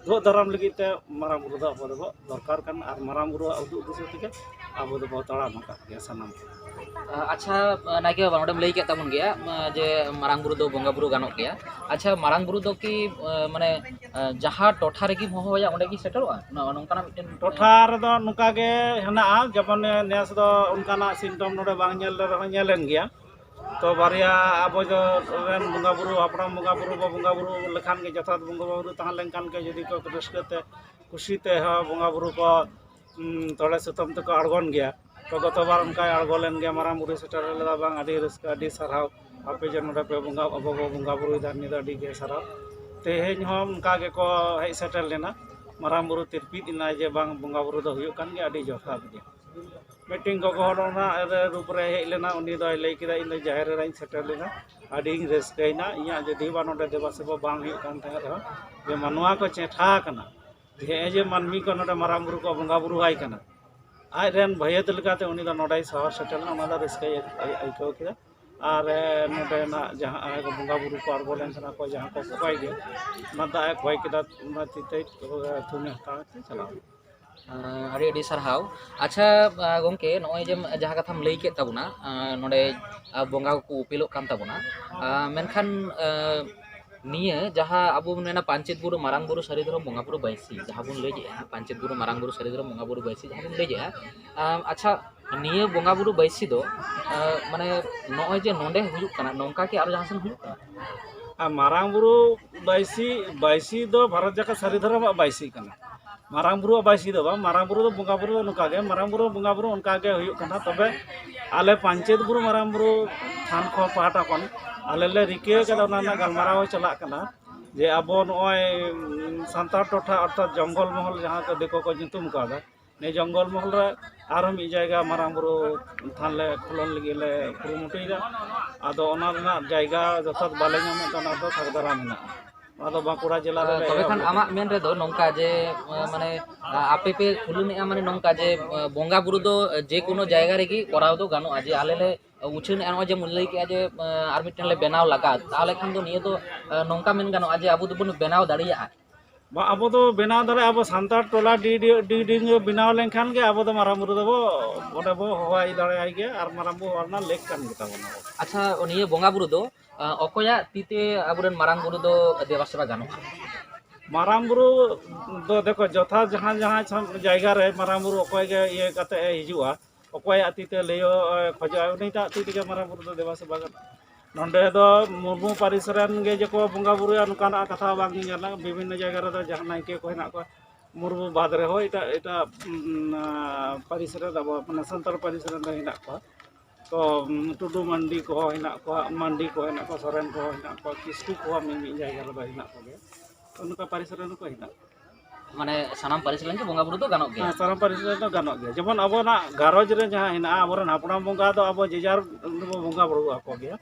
ᱫᱩᱜ ᱫᱟᱨᱟᱢ ᱞᱟᱹᱜᱤᱫ ᱛᱮ ᱢᱟᱨᱟᱝ ᱵᱩᱨᱩ ᱫᱚ ᱟᱵᱚ ᱫᱚᱵᱚ ᱫᱚᱨᱠᱟᱨ ᱠᱟᱱᱟ᱾ ᱟᱨ ᱢᱟᱨᱟᱝ ᱵᱩᱨᱩᱣᱟᱜ ᱩᱫᱩᱜ ᱫᱤᱥᱟᱹ ᱛᱮᱜᱮ ᱟᱵᱚ ᱫᱚᱵᱚ ᱛᱟᱲᱟᱢ ᱟᱠᱟᱫ ᱜᱮᱭᱟ ᱥᱟᱱᱟᱢ ᱠᱚ᱾ ᱟᱪᱪᱷᱟ, ᱱᱟᱭᱠᱮ ᱵᱟᱵᱟ, ᱱᱚᱰᱮᱢ ᱞᱟᱹᱭ ᱠᱮᱫ ᱛᱟᱵᱚᱱ ᱜᱮᱭᱟ, ᱡᱮ ᱢᱟᱨᱟᱝ ᱵᱩᱨᱩ ᱫᱚ ᱵᱚᱸᱜᱟ ᱵᱩᱨᱩ ᱜᱟᱱᱚᱜ ᱜᱮᱭᱟ᱾ ᱟᱪᱪᱷᱟ, ᱢᱟᱨᱟᱝ ᱵᱩᱨᱩ ᱫᱚ ᱠᱤ, ᱢᱟᱱᱮ, ᱡᱟᱦᱟᱸ ᱴᱚᱴᱷᱟ ᱨᱮᱜᱮᱢ ᱦᱚᱦᱚᱣᱟᱭᱟ, ᱚᱸᱰᱮ ᱜᱮ ᱥᱮᱴᱮᱨᱚᱜᱼᱟ? ᱱᱚ-, ᱱᱚᱝᱠᱟᱱᱟᱜ ᱢᱤᱫᱴᱮᱱ ᱴᱚᱴᱷᱟ ᱨᱮᱫᱚ ᱱᱚᱝᱠᱟ ᱜᱮ ᱦᱮᱱᱟᱜᱼᱟ, ᱡᱮᱢᱚᱱ ᱱᱮᱥ ᱫᱚ ᱚᱱᱠᱟᱱᱟᱜ ᱥᱤᱢᱴᱚᱢ ᱱᱚᱰᱮ ᱵᱟᱝ ᱧᱮᱞ ᱨᱮᱦᱚᱸ ᱧᱮᱞ ᱮᱱ ᱜᱮᱭᱟ᱾ ᱛᱚ ᱵᱟᱨᱭᱟ ᱟᱵᱚ ᱫᱚ ᱨᱮᱱ ᱵᱚᱸᱜᱟ ᱵᱩᱨᱩ, ᱦᱟᱯᱲᱟᱢ ᱵᱚᱸᱜᱟ ᱵᱩᱨᱩ ᱵᱚ ᱵᱚᱸᱜᱟ ᱵᱩᱨᱩ ᱞᱮᱠᱷᱟᱱ ᱜᱮ, ᱡᱚᱛᱷᱟᱛ ᱵᱚᱸᱜᱟ ᱵᱩᱨᱩ ᱛᱟᱦᱮᱸ ᱞᱮᱱᱠᱷᱟᱱ ᱜᱮ, ᱡᱩᱫᱤ ᱠᱚ ᱨᱟᱹᱥᱠᱟᱹ ᱛᱮ ᱠᱩᱥᱤ ᱛᱮ ᱦᱚᱸ ᱵᱚᱸᱜᱟ ᱵᱩᱨᱩ ᱠᱚ, ᱩᱢ, ᱛᱚᱲᱮ ᱥᱩᱛᱟᱹᱢ ᱛᱮᱠᱚ ᱟᱬᱜᱚᱱ ᱜᱮᱭᱟ᱾ ᱛᱚ ᱜᱚᱛᱚ ᱵᱟᱨ ᱚᱱᱠᱟᱭ ᱟᱬᱜᱚ ᱞᱮᱱ ᱜᱮᱭᱟ, ᱢᱟᱨᱟᱝ ᱵᱩᱨᱩᱭ ᱥᱮᱴᱮᱨ ᱞᱮᱫᱟ, ᱵᱟᱝ ᱟᱹᱰᱤ ᱨᱟᱹᱥᱠᱟᱹ, ᱟᱹᱰᱤ ᱥᱟᱨᱦᱟᱣ, ᱟᱯᱮ ᱡᱮ ᱱᱚᱰᱮ ᱯᱮ ᱵᱚᱸᱜᱟ, ᱟᱵᱚ ᱵᱚ ᱵᱚᱸᱜᱟ ᱵᱩᱨᱩᱭᱮᱫᱟ, ᱱᱤᱭᱟᱹ ᱫᱚ ᱟᱹᱰᱤ ᱜᱮ ᱥᱟᱨᱦᱟᱣ᱾ ᱛᱮᱦᱮᱧ ᱦᱚᱸ ᱚᱱᱠᱟ ᱜᱮᱠᱚ ᱦᱮᱡ ᱥᱮᱴᱮᱨ ᱞᱮᱱᱟ, ᱢᱟᱨᱟᱝ ᱵᱩᱨᱩ ᱛᱤᱨᱯᱤᱫ ᱮᱱᱟᱭ ᱡᱮ ᱵᱟᱝ, ᱵᱚᱸᱜᱟ ᱵᱩᱨᱩ ᱫᱚ ᱦᱩᱭᱩᱜ ᱠᱟᱱ ᱜᱮᱭᱟ, ᱟᱹᱰᱤ ᱡᱚᱛᱷᱟᱛ ᱜᱮ᱾ ᱢᱤᱫᱴᱮᱱ ᱜᱚᱜᱚ ᱦᱚᱲ ᱚᱱᱟ ᱨᱮ ᱨᱩᱯ ᱨᱮ ᱦᱮᱡ ᱞᱮᱱᱟ, ᱩᱱᱤ ᱫᱚᱭ ᱞᱟᱹᱭ ᱠᱮᱫᱟ, "ᱤᱧ ᱫᱚ ᱡᱟᱦᱮᱨ ᱮᱨᱟᱧ ᱥᱮᱴᱮᱨ ᱞᱮᱱᱟ, ᱟᱹᱰᱤᱧ ᱨᱟᱹᱥᱠᱟᱹᱭᱮᱱᱟ, ᱤᱧᱟᱹᱜ ᱡᱩᱫᱤ ᱵᱟ ᱱᱚᱰᱮ ᱫᱮᱵᱟ ᱥᱮᱵᱟ ᱵᱟᱝ ᱦᱩᱭᱩᱜ ᱠᱟᱱ ᱛᱟᱦᱮᱸᱫ ᱨᱮᱦᱚᱸ, ᱡᱮ ᱢᱟᱱᱣᱟ ᱠᱚ ᱪᱮᱴᱷᱟ ᱟᱠᱟᱱᱟ, ᱡᱮ ᱦᱮᱸ ᱡᱮ ᱢᱟᱹᱱᱢᱤ ᱠᱚ ᱱᱚᱰᱮ ᱢᱟᱨᱟᱝ ᱵᱩᱨᱩ ᱠᱚ ᱵᱚᱸᱜᱟ ᱵᱩᱨᱩ ᱟᱭ ᱠᱟᱱᱟ, ᱟᱡ ᱨᱮᱱ ᱵᱷᱟᱹᱭᱟᱹᱛ ᱞᱮᱠᱟᱛᱮ ᱩᱱᱤ ᱫᱚ ᱱᱚᱰᱮᱭ ᱥᱚᱦᱚᱨ ᱥᱮᱴᱮᱨ ᱞᱮᱱᱟ", ᱚᱱᱟ ᱫᱚ ᱨᱟᱹᱥᱠᱟᱹᱭ ᱟᱹᱭ-, ᱟᱹᱭᱠᱟᱹᱣ ᱠᱮᱫᱟ᱾ ᱟᱨ, ᱮ, ᱱᱚᱰᱮᱱᱟᱜ ᱡᱟᱦᱟᱸ ᱵᱚᱸᱜᱟ ᱵᱩᱨᱩ ᱠᱚ ᱟᱬᱜᱚ ᱞᱮᱱ ᱠᱟᱱᱟ ᱠᱚ, ᱡᱟᱦᱟᱸ ᱠᱚ ᱠᱚᱭ ᱜᱮ, ᱚᱱᱟ ᱫᱟᱜ ᱮ ᱠᱚᱭ ᱠᱮᱫᱟ, ᱚᱱᱟ ᱛᱤ ᱛᱮ ᱛᱷᱩᱢᱮ ᱦᱟᱛᱟᱣ ᱠᱟᱛᱮ ᱪᱟᱞᱟᱣ ᱮᱱᱟ᱾ ᱟᱹᱰᱤ ᱟᱹᱰᱤ ᱥᱟᱨᱦᱟᱣ᱾ ᱟᱪᱪᱷᱟ, ᱜᱚᱢᱠᱮ, ᱱᱚᱜᱼᱚᱭ ᱡᱮ ᱡᱟᱦᱟᱸ ᱠᱟᱛᱷᱟᱢ ᱞᱟᱹᱭ ᱠᱮᱫ ᱛᱟᱵᱚᱱᱟ, ᱱᱚᱰᱮ ᱵᱚᱸᱜᱟ ᱠᱚᱠᱚ ᱩᱯᱮᱞᱚᱜ ᱠᱟᱱ ᱛᱟᱵᱚᱱᱟ, ᱢᱮᱱᱠᱷᱟᱱ ᱱᱤᱭᱟᱹ ᱡᱟᱦᱟᱸ ᱟᱵᱚ ᱵᱚᱱ ᱢᱮᱱᱟ ᱯᱟᱧᱪᱮᱛ ᱵᱩᱨᱩ ᱢᱟᱨᱟᱝ ᱵᱩᱨᱩ ᱥᱟᱹᱨᱤ ᱫᱷᱚᱨᱚᱢ ᱵᱚᱸᱜᱟ ᱵᱩᱨᱩ ᱵᱟᱹᱭᱥᱤ, ᱡᱟᱦᱟᱸ ᱵᱚᱱ ᱞᱟᱹᱭᱮᱫᱼᱟ ᱯᱟᱧᱪᱮᱛ ᱵᱩᱨᱩ ᱢᱟᱨᱟᱝ ᱵᱩᱨᱩ ᱥᱟᱹᱨᱤ ᱫᱷᱚᱨᱚᱢ ᱵᱚᱸᱜᱟ ᱵᱩᱨᱩ ᱵᱟᱹᱭᱥᱤ ᱡᱟᱦᱟᱸ ᱵᱚᱱ ᱞᱟᱹᱭᱮᱫᱼᱟ, ᱟᱪᱪᱷᱟ, ᱱᱤᱭᱟᱹ ᱵᱚᱸᱜᱟ ᱵᱩᱨᱩ ᱵᱟᱹᱭᱥᱤ ᱫᱚ ᱢᱟᱱᱮ ᱱᱚᱜᱼᱚᱭ ᱡᱮ ᱱᱚᱰᱮ ᱦᱩᱭᱩᱜ ᱠᱟᱱᱟ, ᱱᱚᱝᱠᱟ ᱠᱤ ᱟᱨᱚ ᱡᱟᱦᱟᱸ ᱥᱮᱱ ᱦᱩᱭᱩᱜ ᱠᱟᱱᱟ? ᱟᱨ ᱢᱟᱨᱟᱝ ᱵᱩᱨᱩ ᱵᱟᱹᱭᱥᱤ, ᱵᱟᱹᱭᱥᱤ ᱫᱚ ᱵᱷᱟᱨᱚᱛ ᱡᱟᱠᱟᱛ ᱥᱟᱹᱨᱤ ᱫᱷᱚᱨᱚᱢᱟᱜ ᱵᱟᱹᱭᱥᱤ ᱠᱟᱱᱟ᱾ ᱢᱟᱨᱟᱝ ᱵᱩᱨᱩᱣᱟᱜ ᱵᱟᱹᱭᱥᱤ ᱫᱚ ᱵᱟᱝ, ᱢᱟᱨᱟᱝ ᱵᱩᱨᱩ ᱫᱚ ᱵᱚᱸᱜᱟ ᱵᱩᱨᱩ ᱫᱚ ᱱᱚᱝᱠᱟ ᱜᱮ, ᱢᱟᱨᱟᱝ ᱵᱩᱨᱩ ᱵᱚᱸᱜᱟ ᱵᱩᱨᱩ ᱚᱱᱠᱟ ᱜᱮ ᱦᱩᱭᱩᱜ ᱠᱟᱱᱟ᱾ ᱛᱚᱵᱮ ᱟᱞᱮ ᱯᱟᱧᱪᱮᱛ ᱵᱩᱨᱩ ᱢᱟᱨᱟᱝ ᱵᱩᱨᱩ ᱛᱷᱟᱱ ᱠᱷᱚᱱ ᱯᱟᱦᱴᱟ ᱠᱷᱚᱱ ᱟᱞᱮ ᱞᱮ ᱨᱤᱠᱟᱹ ᱟᱠᱟᱫᱟ, ᱚᱱᱟ ᱨᱮᱱᱟᱜ ᱜᱟᱞᱢᱟᱨᱟᱣ ᱦᱚᱸ ᱪᱟᱞᱟᱜ ᱠᱟᱱᱟ, ᱡᱮ ᱟᱵᱚ ᱱᱚᱜᱼᱚᱭ ᱥᱟᱱᱛᱟᱲ ᱴᱚᱴᱷᱟ ᱚᱨᱛᱷᱟᱛ ᱡᱚᱝᱜᱚᱞ ᱢᱚᱦᱚᱞ ᱡᱟᱦᱟᱸ ᱠᱚ ᱫᱤᱠᱩ ᱠᱚ ᱧᱩᱛᱩᱢ ᱠᱟᱣᱫᱟ, ᱱᱤᱭᱟᱹ ᱡᱚᱝᱜᱚᱞ ᱢᱚᱦᱚᱞ ᱨᱮ ᱟᱨᱦᱚᱸ ᱢᱤᱫ ᱡᱟᱭᱜᱟ ᱢᱟᱨᱟᱝ ᱵᱩᱨᱩ ᱛᱷᱟᱱ ᱞᱮ ᱠᱷᱚᱱᱚᱱ ᱞᱟᱹᱜᱤᱫ ᱞᱮ ᱠᱩᱨᱩᱢᱩᱴᱩᱭᱮᱫᱟ᱾ ᱟᱫᱚ ᱚᱱᱟ ᱨᱮᱱᱟᱜ ᱡᱟᱭᱜᱟ ᱡᱚᱛᱷᱟᱛ ᱵᱟᱞᱮ ᱧᱟᱢᱮᱫ ᱛᱮ ᱚᱱᱟ ᱫᱚ ᱥᱟᱜᱽᱫᱟᱨᱟ ᱢᱮᱱᱟᱜᱼᱟ᱾ ᱚᱱᱟ ᱫᱚ ᱵᱟᱸᱠᱩᱲᱟ ᱡᱮᱞᱟ ᱨᱮᱞᱮ ᱛᱚᱵᱮ ᱮᱦᱚᱵ ᱠᱷᱟᱱ ᱞᱮᱫᱟ᱾ ᱟᱢᱟᱜ ᱢᱮᱱ ᱨᱮᱫᱚ ᱱᱚᱝᱠᱟ ᱡᱮ, ᱢᱟᱱᱮ, ᱟᱯᱮ ᱯᱮ ᱠᱷᱩᱞᱟᱹᱢᱮᱜᱼᱟ, ᱢᱟᱱᱮ ᱱᱚᱝᱠᱟ ᱡᱮ, ᱵᱚᱸᱜᱟ ᱵᱩᱨᱩ ᱫᱚ ᱡᱮ ᱠᱳᱱᱳ ᱡᱟᱭᱜᱟ ᱨᱮᱜᱮ ᱠᱚᱨᱟᱣ ᱫᱚ ᱜᱟᱱᱚᱜᱼᱟ, ᱡᱮ ᱟᱞᱮ ᱞᱮ ᱩᱪᱷᱟᱹᱱᱮᱜᱼᱟ, ᱱᱚᱜᱼᱚᱭ ᱡᱮᱢ ᱞᱟᱹᱭ ᱠᱮᱜᱼᱟ ᱡᱮ, ᱟᱨ ᱢᱤᱫᱴᱮᱱ ᱞᱮ ᱵᱮᱱᱟᱣ ᱞᱟᱜᱟᱜᱼᱟ, ᱛᱟᱦᱚᱞᱮ ᱠᱷᱟᱱ ᱫᱚ ᱱᱤᱭᱟᱹ ᱫᱚ, ᱱᱚᱝᱠᱟ ᱢᱮᱱ ᱜᱟᱱᱚᱜᱼᱟ ᱡᱮ ᱟᱵᱚ ᱫᱚᱵᱚᱱ ᱵᱮᱱᱟᱣ ᱫᱟᱲᱮᱭᱟᱜᱼᱟ? ᱵᱟ, ᱟᱵᱚ ᱫᱚ ᱵᱮᱱᱟᱣ ᱫᱟᱲᱮᱭᱟᱜᱼᱟ, ᱟᱵᱚ ᱥᱟᱱᱛᱟᱲ ᱴᱚᱞᱟ ᱰᱤ ᱰᱤ ᱰᱤ ᱰᱤᱝ ᱵᱮᱱᱟᱣ ᱞᱮᱱᱠᱷᱟᱱ ᱜᱮ ᱟᱵᱚ ᱫᱚ ᱢᱟᱨᱟᱝ ᱵᱩᱨᱩ ᱫᱚᱵᱚ, ᱚᱸᱰᱮ ᱵᱚ ᱦᱚᱦᱚ ᱟᱭ ᱫᱟᱲᱮᱭᱟᱭ ᱜᱮᱭᱟ ᱟᱨ ᱢᱟᱨᱟᱝ ᱵᱩᱨᱩ ᱦᱚᱦᱚ ᱨᱮᱱᱟᱜ ᱞᱮᱠ ᱠᱟᱱ ᱜᱮᱛᱟ ᱵᱚᱱᱟ᱾ ᱟᱪᱪᱷᱟ, ᱱᱤᱭᱟᱹ ᱵᱚᱸᱜᱟ ᱵᱩᱨᱩ ᱫᱚ, ᱚᱠᱚᱭᱟᱜ ᱛᱤ ᱛᱮ ᱟᱵᱚᱨᱮᱱ ᱢᱟᱨᱟᱝ ᱵᱩᱨᱩ ᱫᱚ ᱫᱮᱵᱟ ᱥᱮᱵᱟ ᱜᱟᱱᱚᱜᱼᱟ? ᱢᱟᱨᱟᱝ ᱵᱩᱨᱩ ᱫᱚ ᱫᱮᱠᱷᱚ, ᱡᱚᱛᱷᱟ ᱡᱟᱦᱟᱸ ᱡᱟᱦᱟᱸ ᱡᱟᱭᱜᱟ ᱨᱮ ᱢᱟᱨᱟᱝ ᱵᱩᱨᱩ ᱚᱠᱚᱭ ᱜᱮ ᱤᱭᱟᱹ ᱠᱟᱛᱮ ᱮ ᱦᱤᱡᱩᱜᱼᱟ, ᱚᱠᱚᱭᱟᱜ ᱛᱤ ᱛᱮ ᱞᱟᱹᱭᱚᱜ ᱮ ᱠᱷᱚᱡᱚᱜᱼᱟ, ᱩᱱᱤᱴᱟᱜ ᱛᱤ ᱛᱮᱜᱮ ᱢᱟᱨᱟᱝ ᱵᱩᱨᱩ ᱫᱚ ᱫᱮᱵᱟ ᱥᱮᱵᱟ ᱜᱟᱱᱚᱜᱼᱟ᱾ ᱱᱚᱸᱰᱮ ᱫᱚ ᱢᱩᱨᱢᱩ ᱯᱟᱹᱨᱤᱥ ᱨᱮᱱ ᱜᱮ ᱡᱮᱠᱚ ᱵᱚᱸᱜᱟ ᱵᱩᱨᱩᱭᱟ, ᱱᱚᱝᱠᱟᱱᱟᱜ ᱠᱟᱛᱷᱟ ᱵᱟᱝ ᱧᱮᱞᱟ᱾ ᱵᱤᱵᱷᱤᱱᱱᱚ ᱡᱟᱭᱜᱟ ᱨᱮᱫᱚ ᱡᱟᱦᱟᱸ ᱱᱟᱭᱠᱮ ᱠᱚ ᱦᱮᱱᱟᱜ ᱠᱚᱣᱟ, ᱢᱩᱨᱢᱩ ᱵᱟᱫᱽ ᱨᱮᱦᱚᱸ ᱮᱴᱟᱜ ᱮᱴᱟᱜ, ᱩᱢ, ᱯᱟᱹᱨᱤᱥ ᱨᱮᱱ, ᱟᱵᱚ ᱢᱟᱱᱮ ᱥᱟᱱᱛᱟᱲ ᱯᱟᱹᱨᱤᱥ ᱨᱮᱱ ᱫᱚ ᱦᱮᱱᱟᱜ ᱠᱚᱣᱟ᱾ ᱛᱚ, ᱩᱢ, ᱴᱩᱰᱩ ᱢᱟᱱᱰᱤ ᱠᱚᱦᱚᱸ ᱦᱮᱱᱟᱜ ᱠᱚᱣᱟ, ᱢᱟᱱᱰᱤ ᱠᱚ ᱦᱮᱱᱟᱜ ᱠᱚᱣᱟ, ᱥᱚᱨᱮᱱ ᱠᱚᱦᱚᱸ ᱦᱮᱱᱟᱜ ᱠᱚᱣᱟ, ᱠᱤᱥᱠᱩ ᱠᱚᱦᱚᱸ ᱢᱤᱢᱤᱫ ᱡᱟᱭᱜᱟ ᱨᱮᱫᱚ ᱦᱮᱱᱟᱜ ᱠᱚᱜᱮᱭᱟ᱾ ᱛᱚ, ᱱᱚᱝᱠᱟ ᱯᱟᱹᱨᱤᱥ ᱨᱮᱱ ᱦᱚᱸᱠᱚ ᱦᱮᱱᱟᱜ ᱠᱚᱣᱟ᱾ ᱢᱟᱱᱮ ᱥᱟᱱᱟᱢ ᱯᱟᱹᱨᱤᱥ ᱨᱮᱱ ᱜᱮ ᱵᱚᱸᱜᱟ ᱵᱩᱨᱩ ᱫᱚ ᱜᱟᱱᱚᱜ ᱜᱮᱭᱟ? ᱦᱮᱸ, ᱥᱟᱱᱟᱢ ᱯᱟᱹᱨᱤᱥ ᱨᱮᱱ ᱫᱚ ᱜᱟᱱᱚᱜ ᱜᱮᱭᱟ᱾ ᱡᱮᱢᱚᱱ ᱟᱵᱚᱱᱟᱜ ᱜᱷᱟᱨᱚᱸᱡᱽ ᱨᱮ ᱡᱟᱦᱟᱸ ᱦᱮᱱᱟᱜᱼᱟ, ᱟᱵᱚᱨᱮᱱ ᱦᱟᱯᱲᱟᱢ ᱵᱚᱸᱜᱟ ᱫᱚ ᱟᱵᱚ ᱡᱮᱡᱟᱨ ᱵᱚ ᱵᱚᱸᱜᱟ ᱵᱩᱨᱩ ᱟᱠᱚ ᱜᱮᱭᱟ᱾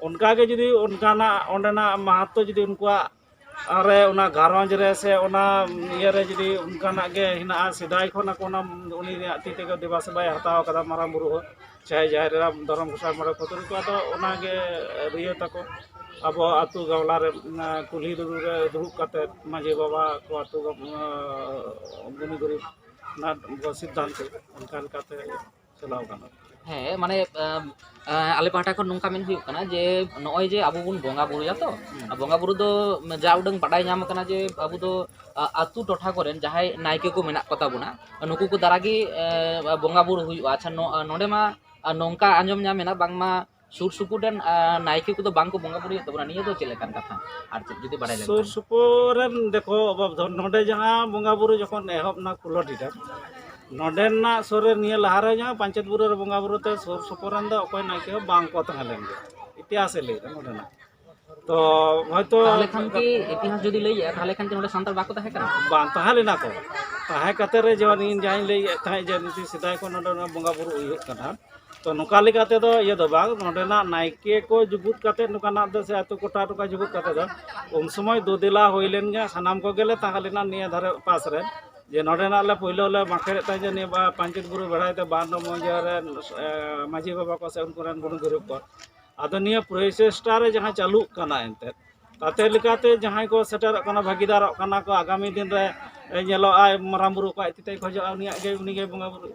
ᱚᱱᱠᱟᱜᱮ ᱡᱩᱫᱤ ᱚᱱᱠᱟᱱᱟᱜ ᱚᱸᱰᱮᱱᱟᱜ ᱢᱟᱦᱟᱛᱛᱚ ᱡᱩᱫᱤ ᱩᱱᱠᱩᱣᱟᱜ ᱨᱮ, ᱚᱱᱟ ᱜᱷᱟᱨᱚᱸᱡᱽ ᱨᱮ ᱥᱮ ᱚᱱᱟ ᱤᱭᱟᱹ ᱨᱮ ᱡᱩᱫᱤ ᱚᱱᱠᱟᱱᱟᱜ ᱜᱮ ᱦᱮᱱᱟᱜᱼᱟ, ᱥᱮᱫᱟᱭ ᱠᱷᱚᱱ ᱟᱠᱚ ᱚᱱᱟ ᱩᱱᱤᱭᱟᱜ ᱛᱤ ᱛᱮᱜᱮ ᱫᱮᱵᱟ ᱥᱮᱵᱟᱭ ᱦᱟᱛᱟᱣ ᱠᱟᱫᱟ, ᱢᱟᱨᱟᱝ ᱵᱩᱨᱩ ᱦᱚᱸ ᱪᱟᱦᱮ ᱡᱟᱦᱮᱨ ᱮᱨᱟ, ᱫᱷᱚᱨᱚᱢ ᱜᱚᱸᱥᱟᱭ, ᱢᱚᱬᱮ ᱠᱚ ᱛᱩᱨᱩᱭ ᱠᱚ, ᱟᱫᱚ ᱚᱱᱟᱜᱮ ᱤᱭᱟᱹ ᱛᱟᱠᱚ᱾ ᱟᱵᱚ ᱟᱹᱛᱩ ᱜᱟᱶᱞᱟ ᱨᱮ, ᱠᱩᱞᱦᱤ ᱫᱩᱲᱩᱵ ᱨᱮ ᱫᱩᱲᱩᱵ ᱠᱟᱛᱮ ᱢᱟᱹᱡᱷᱤ ᱵᱟᱵᱟ ᱠᱚ, ᱟᱹᱛᱩ ᱜᱩᱱᱤ ᱜᱩᱨᱤᱵ ᱚᱱᱟ ᱥᱤᱫᱽᱫᱷᱟᱱᱛᱚ ᱚᱱᱠᱟ ᱞᱮᱠᱟᱛᱮ ᱪᱟᱞᱟᱣ ᱜᱟᱱᱚᱜᱼᱟ᱾ ᱦᱮᱸ, ᱢᱟᱱᱮ, ᱟᱢ, ᱟᱸ, ᱟᱞᱮ ᱯᱟᱦᱴᱟ ᱠᱷᱚᱱ ᱱᱚᱝᱠᱟ ᱢᱮᱱ ᱦᱩᱭᱩᱜ ᱠᱟᱱᱟ ᱡᱮ ᱱᱚᱜᱼᱚᱭ ᱡᱮ ᱟᱵᱚ ᱵᱚᱱ ᱵᱚᱸᱜᱟ ᱵᱩᱨᱩᱭᱟ ᱛᱚ, ᱦᱩᱸ᱾ ᱵᱚᱸᱜᱟ ᱵᱩᱨᱩ ᱫᱚ ᱡᱟ ᱩᱰᱟᱹᱝ ᱵᱟᱰᱟᱭ ᱧᱟᱢ ᱟᱠᱟᱱᱟ ᱡᱮ ᱟᱵᱚ ᱫᱚ, ᱟ, ᱟᱹᱛᱩ ᱴᱚᱴᱷᱟ ᱠᱚᱨᱮᱱ ᱡᱟᱦᱟᱸᱭ ᱱᱟᱭᱠᱮ ᱠᱚ ᱢᱮᱱᱟᱜ ᱠᱚ ᱛᱟᱵᱚᱱᱟ, ᱱᱩᱠᱩ ᱠᱚ ᱫᱟᱨᱟ ᱜᱮ, ᱮ, ᱵᱚᱸᱜᱟ ᱵᱩᱨᱩ ᱦᱩᱭᱩᱜᱼᱟ᱾ ᱟᱪᱪᱷᱟ, ᱱᱚ-, ᱱᱚᱰᱮ ᱢᱟ, ᱟ, ᱱᱚᱝᱠᱟ ᱟᱸᱡᱚᱢ ᱧᱟᱢ ᱮᱱᱟ ᱵᱟᱝᱢᱟ ᱥᱩᱨ ᱥᱩᱯᱩᱨ ᱨᱮᱱ, ᱟ, ᱱᱟᱭᱠᱮ ᱠᱚᱫᱚ ᱵᱟᱝ ᱠᱚ ᱵᱚᱸᱜᱟ ᱵᱩᱨᱩᱭᱮᱫ ᱛᱟᱵᱚᱱᱟ, ᱱᱤᱭᱟᱹ ᱫᱚ ᱪᱮᱫ ᱞᱮᱠᱟᱱ ᱠᱟᱛᱷᱟ? ᱟᱨ ᱪᱮᱫ ᱡᱩᱫᱤ ᱵᱟᱰᱟᱭ ᱞᱮᱱᱠᱷᱟᱱ? ᱥᱩᱨ ᱥᱩᱯᱩᱨ ᱨᱮᱱ, ᱫᱮᱠᱷᱚ, ᱟᱵᱚ ᱫᱚ ᱱᱚᱰᱮ ᱡᱟᱦᱟᱸ ᱵᱚᱸᱜᱟ ᱵᱩᱨᱩ ᱡᱚᱠᱷᱚᱱ ᱮᱦᱚᱵ ᱮᱱᱟ ᱠᱩᱞᱟᱹᱰᱤ ᱨᱮ, ᱱᱚᱰᱮᱱᱟᱜ ᱥᱩᱨ ᱨᱮ ᱱᱤᱭᱟᱹ ᱞᱟᱦᱟ ᱨᱮ ᱡᱟᱦᱟᱸ ᱯᱟᱧᱪᱮᱛ ᱵᱩᱨᱩ ᱨᱮ ᱵᱚᱸᱜᱟ ᱵᱩᱨᱩ ᱛᱮ ᱥᱩᱨ ᱥᱩᱯᱩᱨ ᱨᱮᱱ ᱫᱚ ᱚᱠᱚᱭ ᱱᱟᱭᱠᱮ ᱦᱚᱸ ᱵᱟᱝ ᱠᱚ ᱛᱟᱦᱮᱸ ᱞᱮᱱ ᱜᱮᱭᱟ, ᱤᱛᱤᱦᱟᱥᱮ ᱞᱟᱹᱭ ᱮᱫᱟ ᱱᱚᱰᱮᱱᱟᱜ᱾ ᱛᱚ ᱦᱚᱭᱛᱚ ᱛᱟᱦᱚᱞᱮ ᱠᱷᱟᱱ ᱠᱤ ᱤᱛᱤᱦᱟᱥ ᱡᱩᱫᱤ ᱞᱟᱹᱭᱮᱜᱼᱟ, ᱛᱟᱦᱚᱞᱮ ᱠᱷᱟᱱ ᱠᱤ ᱱᱚᱰᱮ ᱥᱟᱱᱛᱟᱲ ᱵᱟᱠᱚ ᱛᱟᱦᱮᱸ ᱠᱟᱱᱟ? ᱵᱟᱝ ᱛᱟᱦᱮᱸ ᱞᱮᱱᱟ ᱠᱚ᱾ ᱛᱟᱦᱮᱸ ᱠᱟᱛᱮ ᱨᱮ ᱡᱮᱢᱚᱱ ᱤᱧ ᱡᱟᱦᱟᱸᱧ ᱞᱟᱹᱭᱮᱫ ᱛᱟᱦᱮᱸᱫ ᱡᱮ ᱱᱤᱛᱚᱜ ᱥᱮᱫᱟᱭ ᱠᱷᱚᱱ ᱱᱚᱰᱮ ᱱᱚᱣᱟ ᱵᱚᱸᱜᱟ ᱵᱩᱨᱩ ᱦᱩᱭᱩᱜ ᱠᱟᱱᱟ, ᱛᱚ ᱱᱚᱝᱠᱟ ᱞᱮᱠᱟ ᱛᱮᱫᱚ ᱤᱭᱟᱹ ᱫᱚ ᱵᱟᱝ, ᱱᱚᱰᱮᱱᱟᱜ ᱱᱟᱭᱠᱮ ᱠᱚ ᱡᱩᱜᱩᱫ ᱠᱟᱛᱮ ᱱᱚᱝᱠᱟᱱᱟᱜ ᱫᱚ ᱥᱮ ᱟᱹᱛᱩ ᱠᱚᱴᱷᱟ ᱱᱚᱝᱠᱟ ᱡᱩᱜᱩᱫ ᱠᱟᱛᱮ ᱫᱚ ᱩᱱ ᱥᱚᱢᱚᱭ ᱫᱩ ᱫᱮᱞᱟ ᱦᱩᱭ ᱞᱮᱱ ᱜᱮ, ᱥᱟᱱᱟᱢ ᱠᱚᱜᱮ ᱞᱮ ᱛᱟᱦᱮᱸ ᱞᱮᱱᱟ ᱱᱤᱭᱟᱹ ᱫᱷᱟᱨᱮ ᱯᱟᱥ ᱨᱮ, ᱡᱮ ᱱᱚᱰᱮᱱᱟᱜ ᱞᱮ ᱯᱳᱭᱞᱳ ᱞᱮ ᱵᱟᱸᱠᱷᱮᱲᱮᱫ ᱛᱟᱦᱮᱸ ᱡᱮ ᱱᱤᱭᱟᱹ ᱵᱟ-, ᱯᱟᱧᱪᱮᱛ ᱵᱩᱨᱩ ᱵᱮᱲᱦᱟᱭ ᱛᱮ ᱵᱟᱨ ᱱᱚᱢᱵᱚᱨ ᱢᱟᱹᱡᱷᱤ ᱵᱟᱵᱟ ᱠᱚ ᱥᱮ ᱩᱱᱠᱩ ᱨᱮᱱ ᱜᱩᱱᱤ ᱜᱩᱨᱩ ᱠᱚ᱾ ᱟᱫᱚ ᱱᱤᱭᱟᱹ ᱯᱨᱚᱪᱮᱥᱴᱟ ᱨᱮ ᱡᱟᱦᱟᱸ ᱪᱟᱹᱞᱩᱜ ᱠᱟᱱᱟ ᱮᱱᱛᱮᱫ, ᱛᱟᱛᱮ ᱞᱮᱠᱟᱛᱮ ᱡᱟᱦᱟᱸᱭ ᱠᱚ ᱥᱮᱴᱮᱨᱚᱜ ᱠᱟᱱᱟ, ᱵᱷᱟᱹᱜᱤᱫᱟᱨᱚᱜ ᱠᱟᱱᱟ ᱠᱚ, ᱟᱜᱟᱢᱤ ᱫᱤᱱ ᱨᱮ ᱧᱮᱞᱚᱜᱼᱟ ᱢᱟᱨᱟᱝ ᱵᱩᱨᱩ ᱠᱚ ᱟᱡ ᱛᱮ ᱠᱷᱚᱡᱚᱜᱼᱟ, ᱩᱱᱤᱭᱟᱜ ᱜᱮ, ᱩᱱᱤ ᱜᱮ ᱵᱚᱸᱜᱟ ᱵᱩᱨᱩ᱾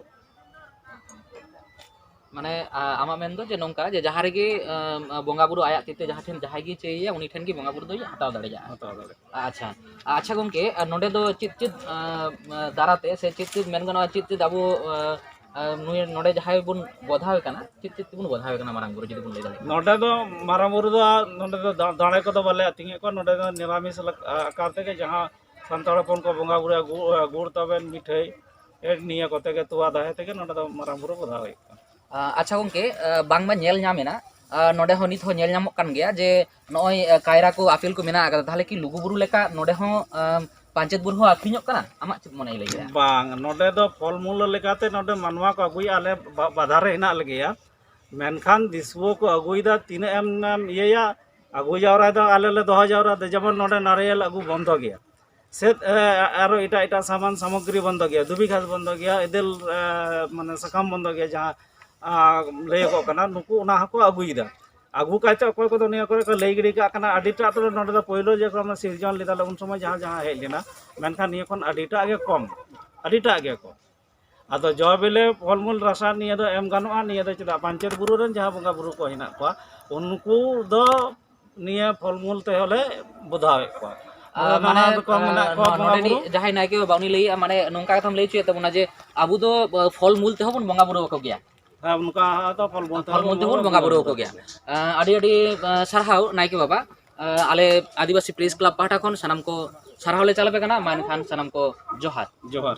ᱢᱟᱱᱮ, ᱟ-, ᱟᱢᱟᱜ ᱢᱮᱱ ᱫᱚ ᱡᱮ ᱱᱚᱝᱠᱟ, ᱡᱮ ᱡᱟᱦᱟᱸ ᱨᱮᱜᱮ, ᱟᱢ, ᱵᱚᱸᱜᱟ ᱵᱩᱨᱩ ᱟᱭᱟᱜ ᱛᱤ ᱛᱮ ᱡᱟᱦᱟᱸ ᱴᱷᱮᱱ ᱡᱟᱦᱟᱸᱭ ᱜᱮ ᱪᱟᱹᱭᱮᱭᱟ, ᱩᱱᱤ ᱴᱷᱮᱱ ᱜᱮ ᱵᱚᱸᱜᱟ ᱵᱩᱨᱩ ᱫᱚᱭ ᱦᱟᱛᱟᱣ ᱫᱟᱲᱮᱭᱟᱜᱼᱟ᱾ ᱦᱟᱛᱟᱣ ᱫᱟᱲᱮᱭᱟᱜᱼᱟ᱾ ᱟᱪᱪᱷᱟ, ᱟᱪᱪᱷᱟ ᱜᱚᱢᱠᱮ, ᱟᱨ ᱱᱚᱰᱮ ᱫᱚ ᱪᱮᱫ ᱪᱮᱫ, ᱟᱢ, ᱫᱟᱨᱟᱛᱮ ᱥᱮ ᱪᱮᱫ ᱪᱮᱫ ᱢᱮᱱ ᱜᱟᱱᱚᱜᱼᱟ, ᱪᱮᱫ ᱪᱮᱫ ᱟᱵᱚ, ᱟ, ᱟ, ᱱᱩᱭ ᱱᱚᱰᱮ ᱡᱟᱦᱟᱸᱭ ᱵᱚᱱ ᱵᱚᱫᱷᱟᱣᱮ ᱠᱟᱱᱟ, ᱪᱮᱫ ᱪᱮᱫ ᱛᱮᱵᱚᱱ ᱵᱚᱫᱷᱟᱣᱮ ᱠᱟᱱᱟ ᱢᱟᱨᱟᱝ ᱵᱩᱨᱩ, ᱡᱩᱫᱤ ᱵᱚᱱ ᱞᱟᱹᱭ ᱫᱟᱲᱮᱭᱟᱜᱼᱟ? ᱱᱚᱰᱮ ᱫᱚ ᱢᱟᱨᱟᱝ ᱵᱩᱨᱩ ᱫᱚ ᱱᱚᱰᱮ ᱫᱚ ᱫᱟ-, ᱫᱟᱲᱮ ᱠᱚᱫᱚ ᱵᱟᱞᱮ ᱟᱹᱛᱤᱧᱮᱫ ᱠᱚᱣᱟ, ᱱᱚᱰᱮ ᱫᱚ ᱱᱤᱨᱟᱢᱤᱥ ᱞᱮᱠ-, ᱟ-, ᱟᱠᱟᱨ ᱛᱮᱜᱮ ᱡᱟᱦᱟᱸ ᱥᱟᱱᱛᱟᱲ ᱦᱚᱯᱚᱱ ᱠᱚ ᱵᱚᱸᱜᱟ ᱵᱩᱨᱩᱭᱟ, ᱜᱩ-, ᱜᱩᱲ ᱛᱟᱵᱮᱱ ᱢᱤᱴᱷᱟᱹᱭ, ᱮ, ᱱᱤᱭᱟᱹ ᱠᱚᱛᱮ ᱜᱮ, ᱛᱚᱣᱟ ᱫᱟᱦᱮ ᱛᱮᱜᱮ ᱱᱚᱰᱮ ᱫᱚ ᱢᱟᱨᱟᱝ ᱵᱩᱨᱩ ᱵᱚᱫᱷᱟᱣ ᱦᱩᱭᱩᱜ ᱠᱟᱱᱟ᱾ ᱟ, ᱟᱪᱪᱷᱟ ᱜᱚᱢᱠᱮ, ᱟ, ᱵᱟᱝᱢᱟ ᱧᱮᱞ ᱧᱟᱢ ᱮᱱᱟ, ᱟ, ᱱᱚᱰᱮ ᱦᱚᱸ ᱱᱤᱛ ᱦᱚᱸ ᱧᱮᱞ ᱧᱟᱢᱚᱜ ᱠᱟᱱ ᱜᱮᱭᱟ ᱡᱮ ᱱᱚᱜᱼᱚᱭ, ᱟ, ᱠᱟᱭᱨᱟ ᱠᱚ ᱟᱯᱮᱞ ᱠᱚ ᱢᱮᱱᱟᱜ ᱟᱠᱟᱫᱟ, ᱛᱟᱦᱚᱞᱮ ᱠᱤ ᱞᱩᱜᱩ ᱵᱩᱨᱩ ᱞᱮᱠᱟ ᱱᱚᱰᱮ ᱦᱚᱸ, ᱟ, ᱯᱟᱧᱪᱮᱛ ᱵᱩᱨᱩ ᱦᱚᱸ ᱟᱹᱠᱷᱨᱤᱧᱚᱜ ᱠᱟᱱᱟ? ᱟᱢᱟᱜ ᱪᱮᱫ ᱢᱚᱱᱮᱭ ᱞᱟᱹᱭᱮᱜᱼᱟ? ᱵᱟᱝ, ᱱᱚᱰᱮ ᱫᱚ ᱯᱷᱚᱞ ᱢᱩᱞ ᱞᱮᱠᱟᱛᱮ ᱱᱚᱰᱮ ᱢᱟᱱᱣᱟ ᱠᱚ ᱟᱹᱜᱩᱭᱟ, ᱟᱞᱮ ᱵᱟ-, ᱵᱟᱫᱷᱟ ᱨᱮ ᱦᱮᱱᱟᱜ ᱞᱮᱜᱮᱭᱟ, ᱢᱮᱱᱠᱷᱟᱱ ᱫᱤᱥᱩᱣᱟᱹ ᱠᱚ ᱟᱹᱜᱩᱭᱮᱫᱟ, ᱛᱤᱱᱟᱹᱜ ᱮᱢ, ᱮᱢ ᱤᱭᱟᱹᱭᱟ, ᱟᱹᱜᱩ ᱡᱟᱣᱨᱟᱭ ᱫᱚ ᱟᱞᱮ ᱞᱮ ᱫᱚᱦᱚ ᱡᱟᱣᱨᱟ ᱫᱟ, ᱡᱮᱢᱚᱱ ᱱᱚᱰᱮ ᱱᱟᱨᱤᱭᱮᱞ ᱟᱹᱜᱩ ᱵᱚᱱᱫᱚ ᱜᱮᱭᱟ᱾ ᱥᱮᱫ, ᱮ, ᱟᱨᱚ ᱮᱴᱟᱜ ᱮᱴᱟᱜ ᱥᱟᱢᱟᱱ ᱥᱟᱢᱚᱜᱨᱤ ᱵᱚᱱᱫᱚ ᱜᱮᱭᱟ, ᱫᱷᱩᱵᱤ ᱜᱷᱟᱥ ᱵᱚᱱᱫᱚ ᱜᱮᱭᱟ, ᱮᱫᱮᱞ, ᱮ, ᱢᱟᱱᱮ ᱥᱟᱠᱟᱢ ᱵᱚᱱᱫᱚ ᱜᱮᱭᱟ, ᱡᱟᱦᱟᱸ, ᱟ, ᱞᱟᱹᱭᱚᱜᱚᱜ ᱠᱟᱱᱟ, ᱱᱩᱠᱩ ᱚᱱᱟ ᱦᱚᱸᱠᱚ ᱟᱹᱜᱩᱭᱮᱫᱟ᱾ ᱟᱹᱜᱩ ᱠᱟᱛᱮ ᱚᱠᱚᱭ ᱠᱚᱫᱚ ᱱᱤᱭᱟᱹ ᱠᱚᱨᱮ ᱠᱚ ᱞᱟᱹᱭ ᱜᱤᱰᱤ ᱠᱟᱜ ᱠᱟᱱᱟ, ᱟᱹᱰᱤᱴᱟᱜ ᱛᱚ ᱱᱚᱰᱮ ᱫᱚ ᱯᱳᱭᱞᱳ ᱡᱚᱠᱷᱚᱱ ᱥᱤᱨᱡᱚᱱ ᱞᱮᱫᱟ ᱞᱮ, ᱩᱱ ᱥᱚᱢᱚᱭ ᱡᱟᱦᱟᱸ ᱡᱟᱦᱟᱸ ᱦᱮᱡ ᱞᱮᱱᱟ, ᱢᱮᱱᱠᱷᱟᱱ ᱱᱤᱭᱟᱹ ᱠᱷᱚᱱ ᱟᱹᱰᱤᱴᱟᱜ ᱜᱮ ᱠᱚᱢ᱾ ᱟᱹᱰᱤᱴᱟᱜ ᱜᱮᱠᱚ᱾ ᱟᱫᱚ ᱡᱚ ᱵᱤᱞᱤ ᱯᱷᱚᱞᱢᱩᱞ ᱨᱟᱥᱟ ᱱᱤᱭᱟᱹ ᱫᱚ ᱮᱢ ᱜᱟᱱᱚᱜᱼᱟ, ᱱᱤᱭᱟᱹ ᱫᱚ ᱪᱮᱫᱟᱜ ᱯᱟᱧᱪᱮᱛ ᱵᱩᱨᱩ ᱨᱮᱱ ᱡᱟᱦᱟᱸ ᱵᱚᱸᱜᱟ ᱵᱩᱨᱩ ᱠᱚ ᱦᱮᱱᱟᱜ ᱠᱚᱣᱟ, ᱩᱱᱠᱩ ᱫᱚ ᱱᱤᱭᱟᱹ ᱯᱷᱚᱞᱢᱩᱞ ᱛᱮᱦᱚᱸ ᱞᱮ ᱵᱚᱫᱷᱟᱣᱮᱫ ᱠᱚᱣᱟ᱾ ᱟᱨ ᱚᱱᱟ ᱢᱟᱱᱮ, ᱫᱚᱠᱚ ᱟᱨ ᱢᱮᱱᱟᱜ ᱠᱚᱣᱟ ᱱᱚ-, ᱵᱚᱸᱜᱟ ᱱᱚᱰᱮᱱᱤᱡ ᱵᱩᱨᱩ᱾ ᱡᱟᱦᱟᱸᱭ ᱱᱟᱭᱠᱮ ᱵᱟᱵᱟ ᱩᱱᱤ ᱞᱟᱹᱭᱮᱜᱼᱟ, ᱢᱟᱱᱮ ᱱᱚᱝᱠᱟ ᱠᱟᱛᱷᱟᱢ ᱞᱟᱹᱭ ᱦᱚᱪᱚᱭᱮᱫ ᱛᱟᱵᱚᱱᱟ ᱡᱮ ᱟᱵᱚ ᱫᱚ, ᱟ, ᱯᱷᱚᱞ ᱢᱩᱞ ᱛᱮᱦᱚᱸ ᱵᱚᱱ ᱵᱚᱸᱜᱟ ᱵᱩᱨᱩ ᱟᱠᱚ ᱜᱮᱭᱟ᱾ ᱦᱮᱸ, ᱚᱱᱠᱟ ᱫᱚ ᱯᱷᱚᱞ ᱢᱩᱞ ᱯᱷᱚᱞ ᱛᱮᱦᱚᱸ ᱢᱩᱞ ᱛᱮᱦᱚᱸ ᱵᱚᱱ ᱵᱚᱱ ᱵᱚᱸᱜᱟ ᱵᱩᱨᱩ ᱟᱠᱚ ᱜᱮᱭᱟ᱾ ᱟ, ᱟᱹᱰᱤ ᱟᱹᱰᱤ, ᱟ, ᱥᱟᱨᱦᱟᱣ ᱱᱟᱭᱠᱮ ᱵᱟᱵᱟ᱾ ᱟ, ᱟᱞᱮ ᱟᱹᱫᱤᱵᱟᱹᱥᱤ ᱯᱨᱮᱥ ᱠᱞᱟᱵᱽ ᱯᱟᱦᱴᱟ ᱠᱷᱚᱱ ᱥᱟᱱᱟᱢ ᱠᱚ ᱥᱟᱨᱦᱟᱣ ᱞᱮ ᱪᱟᱞ ᱟᱯᱮ ᱠᱟᱱᱟ᱾ ᱢᱟ ᱮᱱᱠᱷᱟᱱ ᱥᱟᱱᱟᱢ ᱠᱚ ᱡᱚᱦᱟᱨ᱾ ᱡᱚᱦᱟᱨ᱾